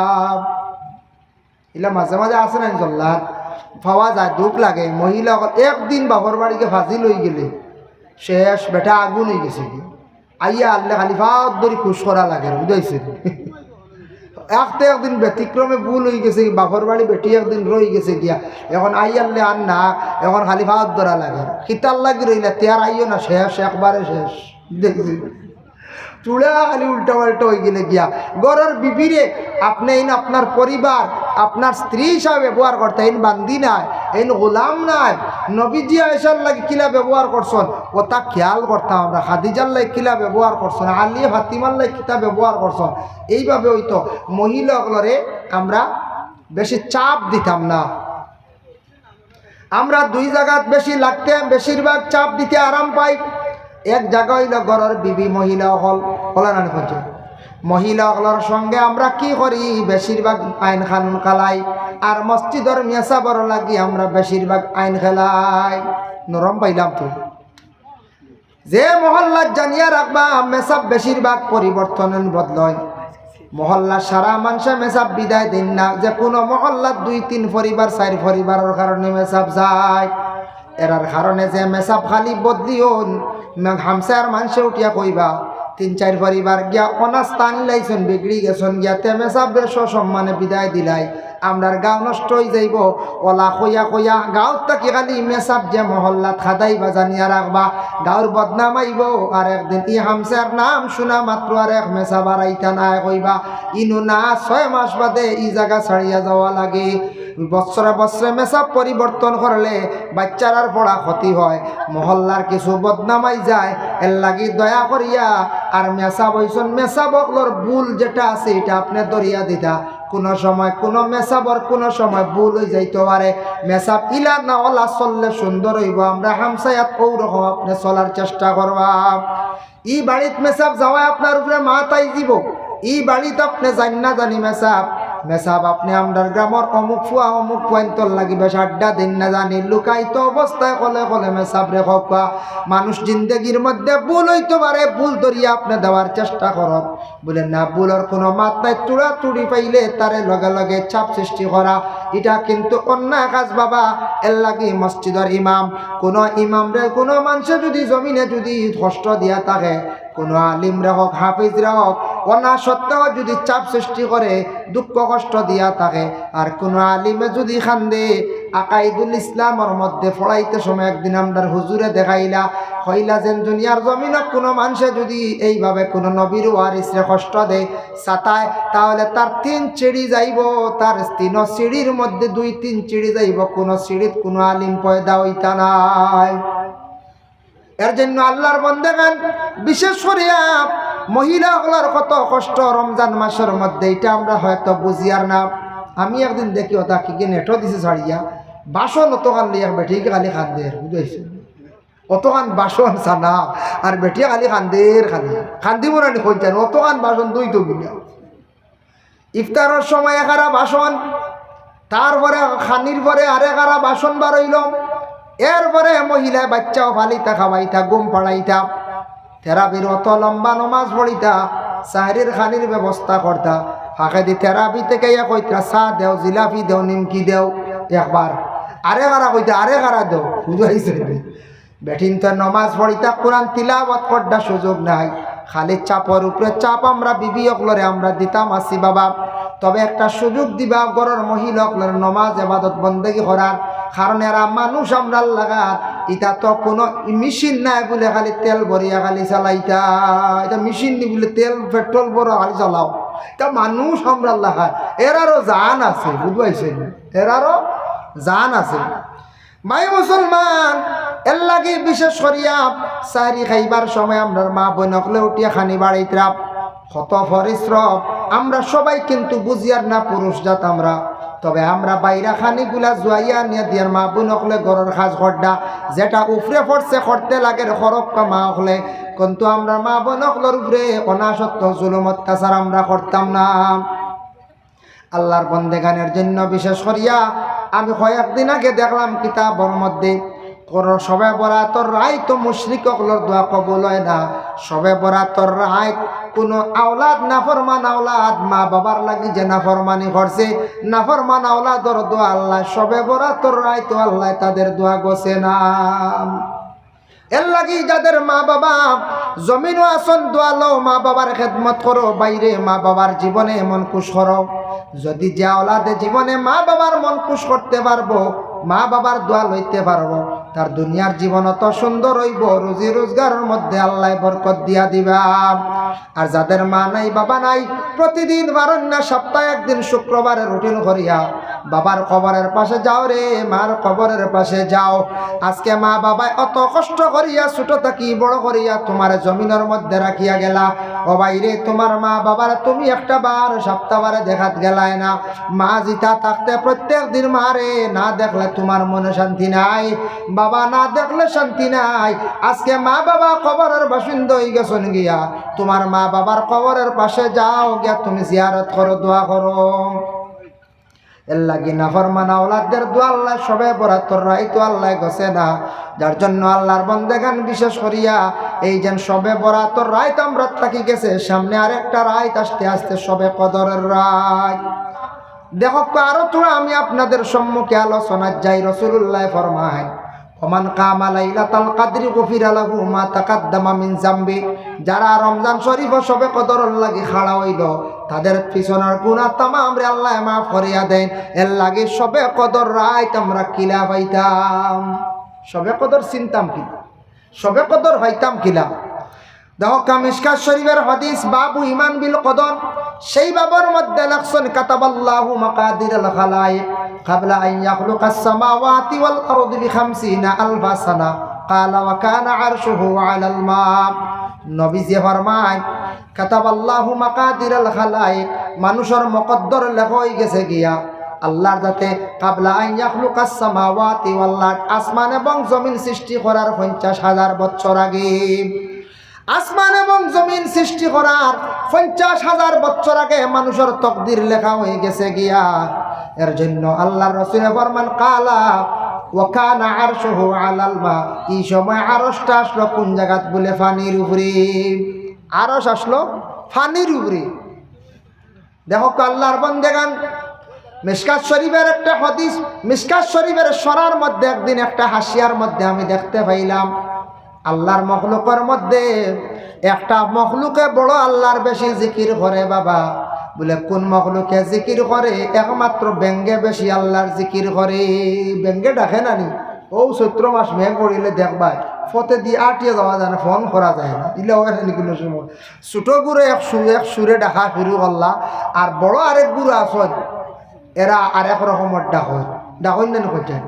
ইলা মাঝে মাঝে আছে না জল্লাদ, পাওয়া যায়, দুখ লাগে। মহিলা অকল একদিন বাপর বাড়িকে ফাজিল অইগেলে শেষ, বেটা আগুন অইগেছে গি। আইয়া হারলে খালি ফাওত ধরি খুশ করা লাগে, বুঝাইছে? এক তো একদিন ব্যতিক্রমে ভুল অইগেছে, বাপর বাড়ি বেটি একদিন রইগেছে গিয়া, এখন আইয়া হারলে আর না, এখন খালি ফাওত ধরা লাগে। কিতার লাগি রইলা, তে আর আইও না, শেষ, একবারে শেষ। দেখছি। চুড়া খালি উল্টা পাল্টা অইগেলে গিয়া। ঘরর বিবিরে আপনে এইন আপনার পরিবার, আপনার স্ত্রী হিসাবে ব্যবহার করতা, এইন বান্দি নায়, এইন গোলাম নায়। নবীজি আয়েশার লাগি কিলা ব্যবহার করছইন, অতা খেয়াল করতাম আমরা। খাদিজার লাগি কিলা ব্যবহার করছইন, আলী ফাতিমার লাগি কিতা ব্যবহার করছইন, এইভাবে অইতো। মহিলা অকলরে আমরা বেশি চাপ দিতাম না। আমরা দুই জাগাত বেশি লাগতে, বেশিরভাগ চাপ দিতে আরাম পাই। এক জাগা অইলো ঘরর বিবি, মহিলা অকল, অলা নানি কইছে? মহিলা অকলর সঙ্গে আমরা কি করি? বেশিরভাগ আইন কানুন কালাই, আর মসজিদর মেসাবর লাগি আমরা বেশিরভাগ আইন খেলাই। নরম পাইলাম তো। যে মহল্লাত জানিয়া রাখবা, মেসাব বেশিরভাগ পরিবর্তন অইন, বদলইন। মহল্লার সারা মানষে মেসাব বিদায় দেইন না। যে কুনু মহল্লাত দুই তিন পরিবার, চাইর পরিবারর কারণে মেসাব যায়। এরার কারণে যে মেসাব খালি বদলি অইন, মে-, হামসায়ার মানষে উঠিয়া কইবা, তিন চাইর পরিবার গিয়া অনা স্থান লাইছইন, বিগড়ি গেছইন গিয়া, তে মেসাবরে সসম্মানে বিদায় দিলাই। আমরার গাঁও নষ্ট অইযাইবো। অলা কইয়া কইয়া গাঁওত থাকি খালি মেসাব যে মহল্লাত খাদাইবা জানিয়া রাখবা, গাঁওর বদনাম আইবো। আর একদিন ই হামসার নাম শুনা মাত্র আর এক মেসাব আর আইতা নায় কইবা, ইনু না ছয় মাস বাদে ই জাগা ছাড়িয়া যাওয়া লাগে। বছরে বছরে মেসাব পরিবর্তন করলে বাইচ্চারার পড়া ক্ষতি হয়, মহল্লার কিছু বদনাম আইযায়। এর লাগি দয়া করিয়া আর মেসাব অইছইন, মেসাব অকলর ভুল যেটা আছে ইটা আপনে ধরিয়া দিতা। কুনু সময় কুনু মেসাবর কুনু সময় ভুল অইযাইতো পারে। মেসাব ইলা না অলা চললে সুন্দর অইবো। আমরা হামসায়াত অউ রকম আপনে চলার চেষ্টা করবা। ই বাড়িত মেসাব যাওয়ায় আপনার উপরে মাত আইযিবো। ই বাড়িত আপনে যাইন না জানি মেসাব, মেসাব আপনে আমরার গ্রামর অমুক ফুয়া, অমুক ফুয়াইন্তর লাগি বেশ আড্ডা দেইন না জানি, লুকায়িত অবস্থায় কলে কলে মেসাবরে কউক্কা। মানুষ জিন্দেগির মধ্যে ভুল অইতো পারে, ভুল ধরিয়া আপনে দেওয়ার চেষ্টা করইন। বুলে না, ভুলর কুনু মাত নাই, তুড়াতুড়ি পাইলে তারে লগে লগে চাপ সৃষ্টি করা, ইটা কিন্তু অন্যায় কাজ বাবা। এর লাগি মসজিদর ইমাম, কুনু ইমামরে কুনু মানষে যুদি জমিনে যুদি কষ্ট দিয়া থাকে, কুনু আলিমরে হউক, হাফিজরে হউক, অনা সত্ত্বেও যুদি চাপ সৃষ্টি করে, দুঃখ কষ্ট দিয়া থাকে, আর কুনু আলিমে যুদি কান্দে, আকাইদুল ইসলামর মধ্যে পড়াইতে সময় একদিন আমরার হুজুরে দেখাইলা, কইলা যেন দুনিয়ার জমিনো কুনু মানষে যুদি এইভাবে কুনু নবীর ওয়ারিসরে কষ্ট দেয়, সাতায়, তাহলে তার তিন চিড়ি যাইবো, তার তিন চিড়ির মধ্যে দুই তিন চিড়ি যাইবো, কুনু চিড়িত কুনু আলিম পয়দা অইতা নায়। এর জন্য আল্লাহর বন্দেগান, বিশেষ করিয়া মহিলা অকলর কত কষ্ট রমজান মাসর মধ্যে, ইটা আমরা হয়তো বুঝিয়ার না। আমি একদিন দেখি অতা কিগি নেটো দিছে ছাড়িয়া, বাসন অতখান লইয়া এক বেটিয়ে খালি কান্দের, বুঝাইছে? অতখান বাসন সানা, আর বেটিয়ে খালি কান্দের, খালি কান্দিবো না নি কইতাম, অতখান বাসন ধুইতো কিলা। ইফতারর সময় এগারা বাসন, তারপরে খানির পরে আরেগারা বাসন বারইলো। এরপরে মহিলায় বাইচ্চাও ফালিতা, খাওয়াইতা, ঘুম পাড়াইতা, তেরাবির অত লম্বা নমাজ পড়িতা, সাহরির খানির ব্যবস্থা করতা, ফাঁকেদি তেরাবি থাকি ইয়া কইতা, "চা দেও, জিলাপি দেও, নিমকি দেও।" একবার আরেগারা কইতা, "আরেগারা দেও।" বুঝাইছে নি? বেটিন তো নমাজ পড়িতা, কোরআন তিলাওয়াত করতা সুযোগ নাই। খালি চাপর উপরে চাপ আমরা বিবি অকলরে আমরা দিতাম আছি বাবা। তবে একটা সুযোগ দিবা ঘরর মহিলা অকলরে নমাজ এবাদত বন্দেগি করার। কারণ এরা মানুষ আমরার লাখান, ইতা তো কুনু মেশিন নায় বুলে খালি তেল ভরিয়া খালি চালাইতা। ইতা মেশিন নি বুলে তেল পেট্রোল ভরা খালি চালাও। ইতা মানুষ আমরার লাখান। এরারও জান আছে, বুঝবাইছেন? এরারও জান আছে। ভাই মুসলমান, এর লাগি বিশেষ করিয়া সাহরি খাইবার সময় আমরার মা বইন অকলে উঠিয়া খানি বাড়াইতরা। কত পরিশ্রম। আমরা সবাই কিন্তু বুঝিয়ার না পুরুষ জাত আমরা। তবে আমরা বাইরা খানিগুলা জুয়াইয়া নিয়া দিয়ার মা বইন অকলে ঘরর কাজ কররা। যেটা উপরে পড়ছে করতে লাগের করউক্কা মা অকলে। কিন্তু আমরার মা বইন অকলর উপরে অনাসত্য জুলুম অত্যাচার আমরা করতাম না। আল্লার বন্দেগানের জন্য বিশেষ করিয়া আমি কয়েকদিন আগে দেখলাম কিতাবর মধ্যে কোন শবে বরাতর রাইত তো মুশরিক অকলর দোয়া কবুল অয় না। শবে বরাতর রাইত কোন আওলাদ, নাফরমান আওলাদ, মা বাবার লাগি যে নাফরমানি করছে, নাফরমান আওলাদর দোয়া আল্লায় শবে বরাতর রাইত তো আল্লায় তাদের দোয়া গছে না। এর লাগি যাদের মা বাবা জমিনও আছইন, দোয়া লও, মা বাবার খেদমত করো, বাইরে মা বাবার জীবনে মন খুশ করো। যদি যে আওলাদে জীবনে মা বাবার মন খুশ করতে পারবো, মা বাবার দোয়া লইতে পারবো, তার দুনিয়ার জীবন অত সুন্দর অইবো, রুজি রোজগারর মধ্যে আল্লায় বরকত দিয়া দিবা। আর যাদের মা নাই, বাবা নাই, প্রতিদিন পারইন না, সপ্তাহে একদিন শুক্রবারে রুটিন করিয়া বাবার কবরের পাশে যাও রে, মার কবরের পাশে যাও। আজকে মা বাবায় অত কষ্ট করিয়া ছোট থাকি বড় করিয়া তুমারে জমিনর মধ্যে রাখিয়া গেলা। ও ভাই রে, তুমার মা বাবারে তুমি একটা বার সপ্তাহবারে দেখাত গেলায় না। মা জিতা থাকতে প্রত্যেক দিন মারে না দেখলে তুমার মনে শান্তি নাই, বাবা না দেখলে শান্তি নাই। আজকে মা বাবা কবরের বাসিন্দা অইগেছইন গিয়া, তুমার মা বাবার কবরের পাশে যাও গিয়া, তুমি জিয়ারত করো, দোয়া করো। এর লাগি নাফরমান আওলাদদের দোয়া আল্লায় শবে বরাতর রাইত তো আল্লায় গছে না। যার জন্য আল্লার বন্দেগান বিশেষ করিয়া এই যেন শবে বরাতর রাইত আমরার থাকি গেছে, সামনে আরেকটা রাইত আসতে আসতে শবে কদরের রাইত। দেখউক্কা, আরো থুড়া আমি আপনাদের সম্মুখে আলোচনাত যাই। রাসুলুল্লায় ফরমাইন, "ওমান কামা লাইলাতাল কাদরি গুফিরা লাহু মা তাকাদ্দামা মিন জামবি।" যারা রমজান শরিফো শবে কদরর লাগি খাড়া অইলো, তাদের পিছনর গুনা তামামরে আল্লায় মাফ করিয়া দেইন। এর লাগি শবে কদর রাইত আমরা কিলা পাইতাম, শবে কদর চিনতাম কিলা, শবে কদর পাইতাম কিলা? দেখউক্কা, মিশকাত শরিফর হাদিস, বাবু ইমান বিল কদর, সেই বাবর মধ্যে লেখছইন, "কাতাবাল্লাহু মাকাদিরাল খালাইক কাবলা আন ইয়াখলুকাস সামাওয়াতি ওয়াল আরদি বিখামসিনা আলফা সানা, ক্বালা ওয়া কানা আরশুহু আলাল মা।" নবীজিয়ে ফরমাইন, "কাতাবাল্লাহু মাকাদিরাল খালাইক", মানুষর মকদ্দর লেখা অইগেছে গিয়া আল্লার যাতে, "কাবলা আন ইয়াখলুকাস সামাওয়াতি ওয়াল আরদ", আসমান এবং জমিন সৃষ্টি করার পঞ্চাশ হাজার বছর আগে। আসমান এবং জমিন সৃষ্টি করার পঞ্চাশ হাজার বছর আগে মানুষর তকদির লেখা অইগেছে গিয়া। এর জন্য আল্লার রসুলে ফরমাইন, "ক্বালা ওয়া কানা আরশুহু আলাল মা।" ই সময় আরশটা আছলো কুন জাগাত? বুলে পানির উপরে। আরশ আছলো পানির উপরে। দেখউক্কা আল্লার বন্দেগান, মিশকাত শরিফর একটা হাদিস, মিশকাত শরিফর সরার মধ্যে একদিন একটা হাশিয়ার মধ্যে আমি দেখতে পাইলাম, আল্লার মখলুকর মধ্যে একটা মখলুকে বড় আল্লার বেশি জিকির করে বাবা। বুলে, "কুন মখলুকে জিকির করে?" "একমাত্র বেঙ্গে বেশি আল্লার জিকির করে।" বেঙ্গে ডাকে না নি? অউ চৈত্র মাস মেঘ পড়িলে দেখবায়, পথেদি আটিয়া যাওয়া যায় না, ফোন করা যায় না, ইলা অয় না নি কুনু সময়। ছোট গুরু এক সুর, এক সুরে ডাকা শুরু করলা, আর বড় আরেক গুরু আছইন, এরা আরেক রকমর ডাকইন, ডাকইন না নি কইছইন।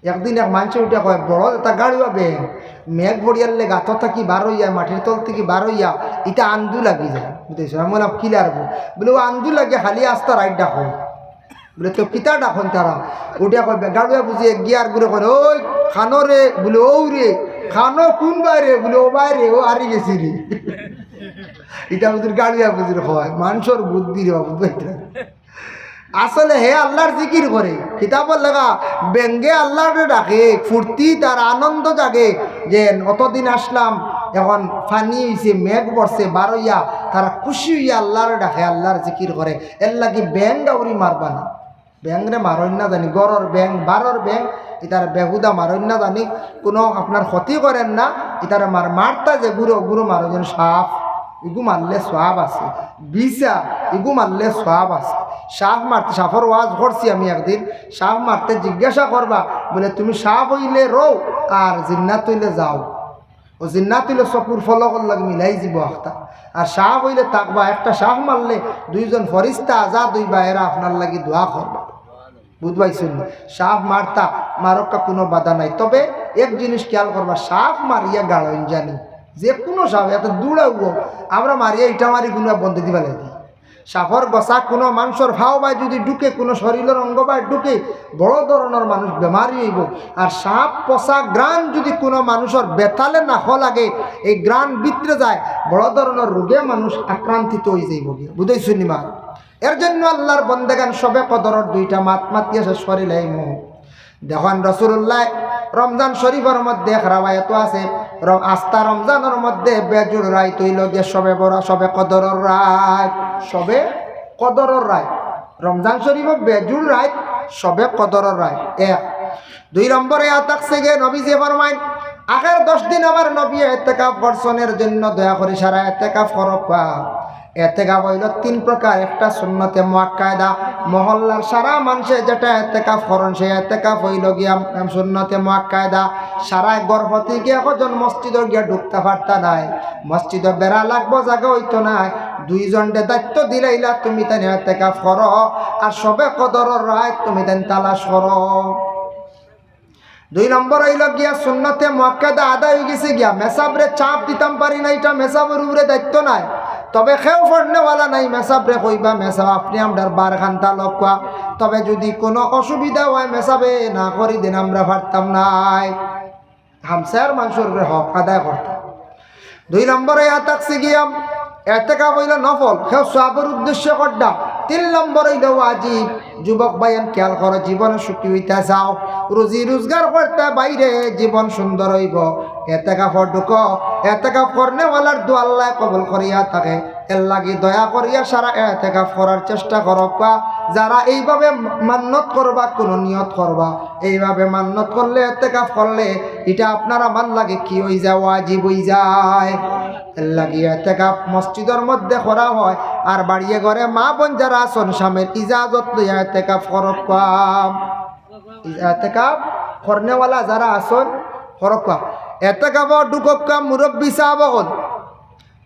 একদিন এক মানষে উঠিয়া কয়, "বড় যেটা গাড়ুয়া বেং, মেঘ পড়িয়ারলে গাতো থাকি বার অইয়া, মাটির তল থাকি বার অইয়া, ইটা আন্দু লাগি যায়।" বুঝছো? আমি বললাম, "কিলা রে?" বুলে, "অউ আন্দু লাগে, খালি আস্তা রাইত ডাকইন।" বুলে, "তো কিতা ডাকইন তারা?" উঠিয়া কয়, গাড়ুয়া বুঝি এক গিয়ার গুরে কয়, "ওই, কানো রে?" বুলে, "অউ রে।" "কানো কুন বায় রে?" বুলে, "অউ বায় রে, অউ হারি গেছি রে।" ইটা বুঝির গাড়ুয়া বুঝির কয়, মানষর বুদ্ধি রে বাবু, বুঝছো? আসলে হে আল্লার জিকির করে। কিতাবর লেখা, বেঙ্গে আল্লারে ডাকে, ফুর্তি তার আনন্দ জাগে, যে অতদিন আছলাম, এখন পানি অইছে, মেঘ পড়ছে, বার অইয়া তারা খুশি অইয়া আল্লারে ডাকে, আল্লার জিকির করে। এর লাগি বেং গাউরি মারবা না। বেংরে মারইন না জানি, ঘরর বেং, বারর বেং, ইতারে বেহুদা মারইন না জানি। কুনু আপনার ক্ষতি করের না, ইতারে মার-, মারতা যেগুরে, অগুরে মারো, যেন সাপ, ইগু মারলে সওয়াব আছে। বিছা, ইগু মারলে সওয়াব আছে। সাপ মারতে, সাপর ওয়াজ করছি আমি একদিন, সাপ মারতে জিজ্ঞাসা করবা, বুলে, "তুমি সাপ অইলে রও, আর জিন্নাত অইলে যাও।" অউ জিন্নাত অইলে চকুর ফলকর লগে মিলাই যিবো আখতা। আর সাপ অইলে থাকবা, একটা সাপ মারলে দুইজন ফিরিস্তা আজাদ অইবা, এরা আপনার লাগি দোয়া করবা। বুঝ পাইছইন নি? সাপ মারতা, মারউক্কা, কুনু বাধা নাই। তবে এক জিনিস খেয়াল করবা, সাপ মারিয়া গাড়ইন জানি, যে কুনু সাপ, এত দৌড়াও, আমরা মারিয়া ইটা মারি গুলা বন্ধ দিবা লাগি। সাপর গছা কুনু মানষর ফাও বায় যদি ঢুকে, কুনু শরীরর অঙ্গ বায় ঢুকে, বড় ধরনর মানুষ বেমারি অইবো। আর সাপ পচা ঘ্রাণ যদি কুনু মানষর বেতালে নাকো লাগে, এই ঘ্রাণ ভিতরে যায়, বড় ধরনর রোগে মানুষ আক্রান্তিত অইযাইবো গিয়া। বুঝাইছইন নি মা? এর জন্য আল্লার বন্দেগান সবে কদরর দুইটা মাত মাতিয়া শেষ করিলাইমু। দেখইন রাসুলুল্লায় রমজান শরিফর মধ্যে এক রেওয়ায়েতো আছে, র-, আস্তা রমজানর মধ্যে বেজুড় রাইত অইলো গিয়া সবে বরা-, সবে কদরর রাইত, সবে কদরর রাইত। রমজান শরিফো বেজুড় রাইত, সবে কদরর রাইত। এক। দুই নম্বরে আয়া থাকছে গিয়া নবীজিয়ে ফরমাইন, আখের দশ দিন আমার নবীয়ে এতেকাফ করছইন, এর জন্য দয়া করি সারা এতেকাফ করউক্কা। এতেকাফ অইলো তিন প্রকার, একটা সুন্নতে মুআক্কাদা, মহল্লার সারা মানষে যেটা এতেকাফ করইন, সেই এতেকাফ অইলো গিয়া, উম, সুন্নতে মুআক্কাদা। সারায় ঘর প্রতি গিয়া কয়জন মসজিদো গিয়া ঢুকতা পারতা নায়, মসজিদো বেড়া লাগবো, জাগা অইতো নায়, দুইজনরে দায়িত্ব দিলাইলা, তুমি তাইন এতেকাফ করো, আর সবে কদরর রাইত তুমি তাইন তালাশ করো। দুই নম্বর অইলো গিয়া সুন্নতে মুআক্কাদা আদায় অইগেছে গিয়া, মেসাবরে চাপ দিতাম পারি না, ইটা মেসাবর উপরে দায়িত্ব নায়। তবে কেউ পড়নেওয়ালা নাই, মেসাবরে কইবা, "মেসাব, আপনে আমরার বারখান তালাউক্কা।" তবে যদি কুনু অসুবিধা অয়, মেসাবে না করি দেইন, আমরা পারতাম নায়। হামসায়ার মানষর উপরে হক আদায় করতা। দুই নম্বরে আয়া থাকছে গিয়া, এতেকাফ অইলো নফল, কেউ সওয়াবর উদ্দেশ্যে কররা। তিন নম্বর অইলো ওয়াজিব। যুবক ভাইয়াইন খেয়াল করো, জীবনে সুখী অইতা চাও, রুজি রোজগার করতা পারলে জীবন সুন্দর অইবো। এতেকাফো ঢুকো, এতেকাফ করনেওয়ালার দোয়া আল্লায় কবুল করিয়া থাকে। এরলাগি দয়া করিয়া সারা এতেকাফ করার চেষ্টা করউক্কা। যারা এইভাবে মান্নত করবা, কুনু নিয়ত করবা, এইভাবে মান্নত করলে, এতেকাফ করলে, ইটা আপনার আমার লাগি কি অইযায়? ওয়াজিব অইযায়। এরলাগি এতেকাফ মসজিদর মধ্যে করা অয়, আর বাড়িয়ে ঘরে মা বইন যারা আছইন, স্বামীর ইজাজত লইয়া এতেকাফ করউক্কা। এতেকাফ করনেওয়ালা যারা আছইন, করউক্কা। এতেকাফো ঢুকউক্কা মুরব্বি সাব অকল,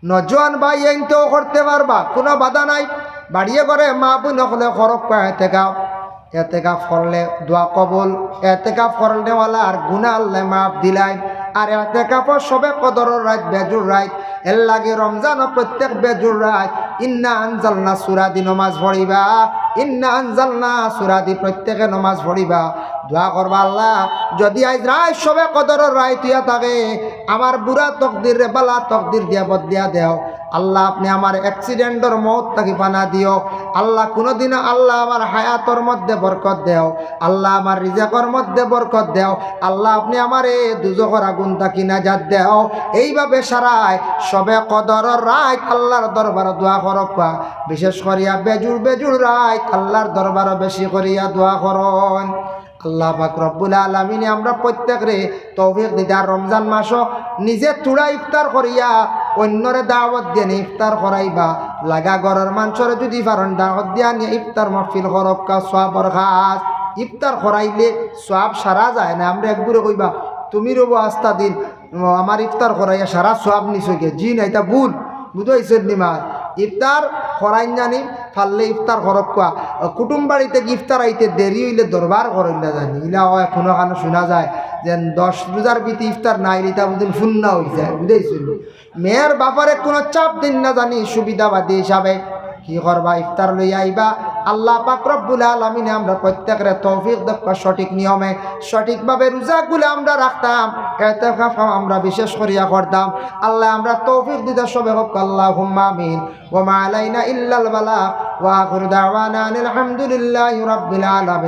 নওজোয়ান ভাইয়াইনতেও করতে পারবা, কুনু বাধা নাই। বাড়িয়ে ঘরে মা বইন অকলে করউক্কা এতেকাফ। এতেকাফ করলে দোয়া কবুল, এতেকাফ করনেওয়ালার গুনা আল্লায় মাফ দিলাইন। আর এতেকাফো সবে কদরর রাইত, বেজুড় রাইত, এরলাগি রমজানো প্রত্যেক বেজুড় রাইত ইন্না আনজালনা সূরা দি নমাজ পড়িবা, ইন্না আনজালনা সূরা দি প্রত্যেকে নমাজ পড়িবা। দোয়া করবা, "আল্লাহ, যদি আইজ রাইত সবে কদরর রাইত অইয়া থাকে, আমার বুরা তকদিররে বালা তকদির দিয়া বদলিয়া দেও। আল্লাহ, আপনে আমার অ্যাক্সিডেন্টর মউত থাকি পানা দিও। আল্লাহ, কুনুদিন, আল্লাহ, আমার হায়াতর মধ্যে বরকত দেও। আল্লাহ, আমার রিজেকর মধ্যে বরকত দেও। আল্লাহ, আপনে আমারে দুজখর আগুন থাকি নাজাত দেও।" এইভাবে সারায় সবে কদরর রাইত আল্লার দরবারো দোয়া করউক্কা। বিশেষ করিয়া বেজুড় বেজুড় রাইত আল্লার দরবারো বেশি করিয়া দোয়া করইন। আল্লাহ পাক রব্বুল আলামিনে আমরা প্রত্যেকরে তৌফিক দিতা, রমজান মাসো নিজে থুড়া ইফতার করিয়া অইন্যরে দাওয়াত দিয়া নি ইফতার করাইবা। লাগা ঘরর মানষরে যুদি পারইন দাওয়াত দিয়া নি ইফতার মাহফিল করউক্কা, সওয়াবর কাজ। ইফতার করাইলে সওয়াব সারা যায় না। আমরা একগুরে কইবা, "তুমি রইবো আস্তা দিন, ও, আমার ইফতার করাইয়া সারা সওয়াব নিছো গিয়া।" জি না, ইটা ভুল। বুঝাইছইন নি মা? ইফতার করাইন জানি, পারলে ইফতার করউক্কা। কুটুম বাড়ি থাকি ইফতার আইতে দেরি অইলে দরবার করইন না জানি। ইলা অয় কুনুখানো হুনা যায় যে দশ রোজার ভিতরে ইফতার না আইলে ইতা বুঝইন হুন্না অইযায়, বুঝাইছইন নি? মেয়ের বাফরে কুনু চাপ দিন না জানি, সুবিধাবাদী হিসাবে কি করবা, ইফতার লইয়া আইবা। আল্লাহ পাক রব্বুল আলামিনে আমরা প্রত্যেকরে তৌফিক দেউক্কা সঠিক নিয়মে, সঠিকভাবে রোজাগুলা আমরা রাখতাম, এতেকাফ আমরা বিশেষ করিয়া করতাম। আল্লাহ আমরা তৌফিক দিতা সবে কউক্কা, আল্লাহুম্মা আমিন। ওয়া মা আলাইনা ইল্লাল বালাগ। ওয়া আখিরু দাওয়ানা আনিল হামদুলিল্লাহি রাব্বিল আলামিন।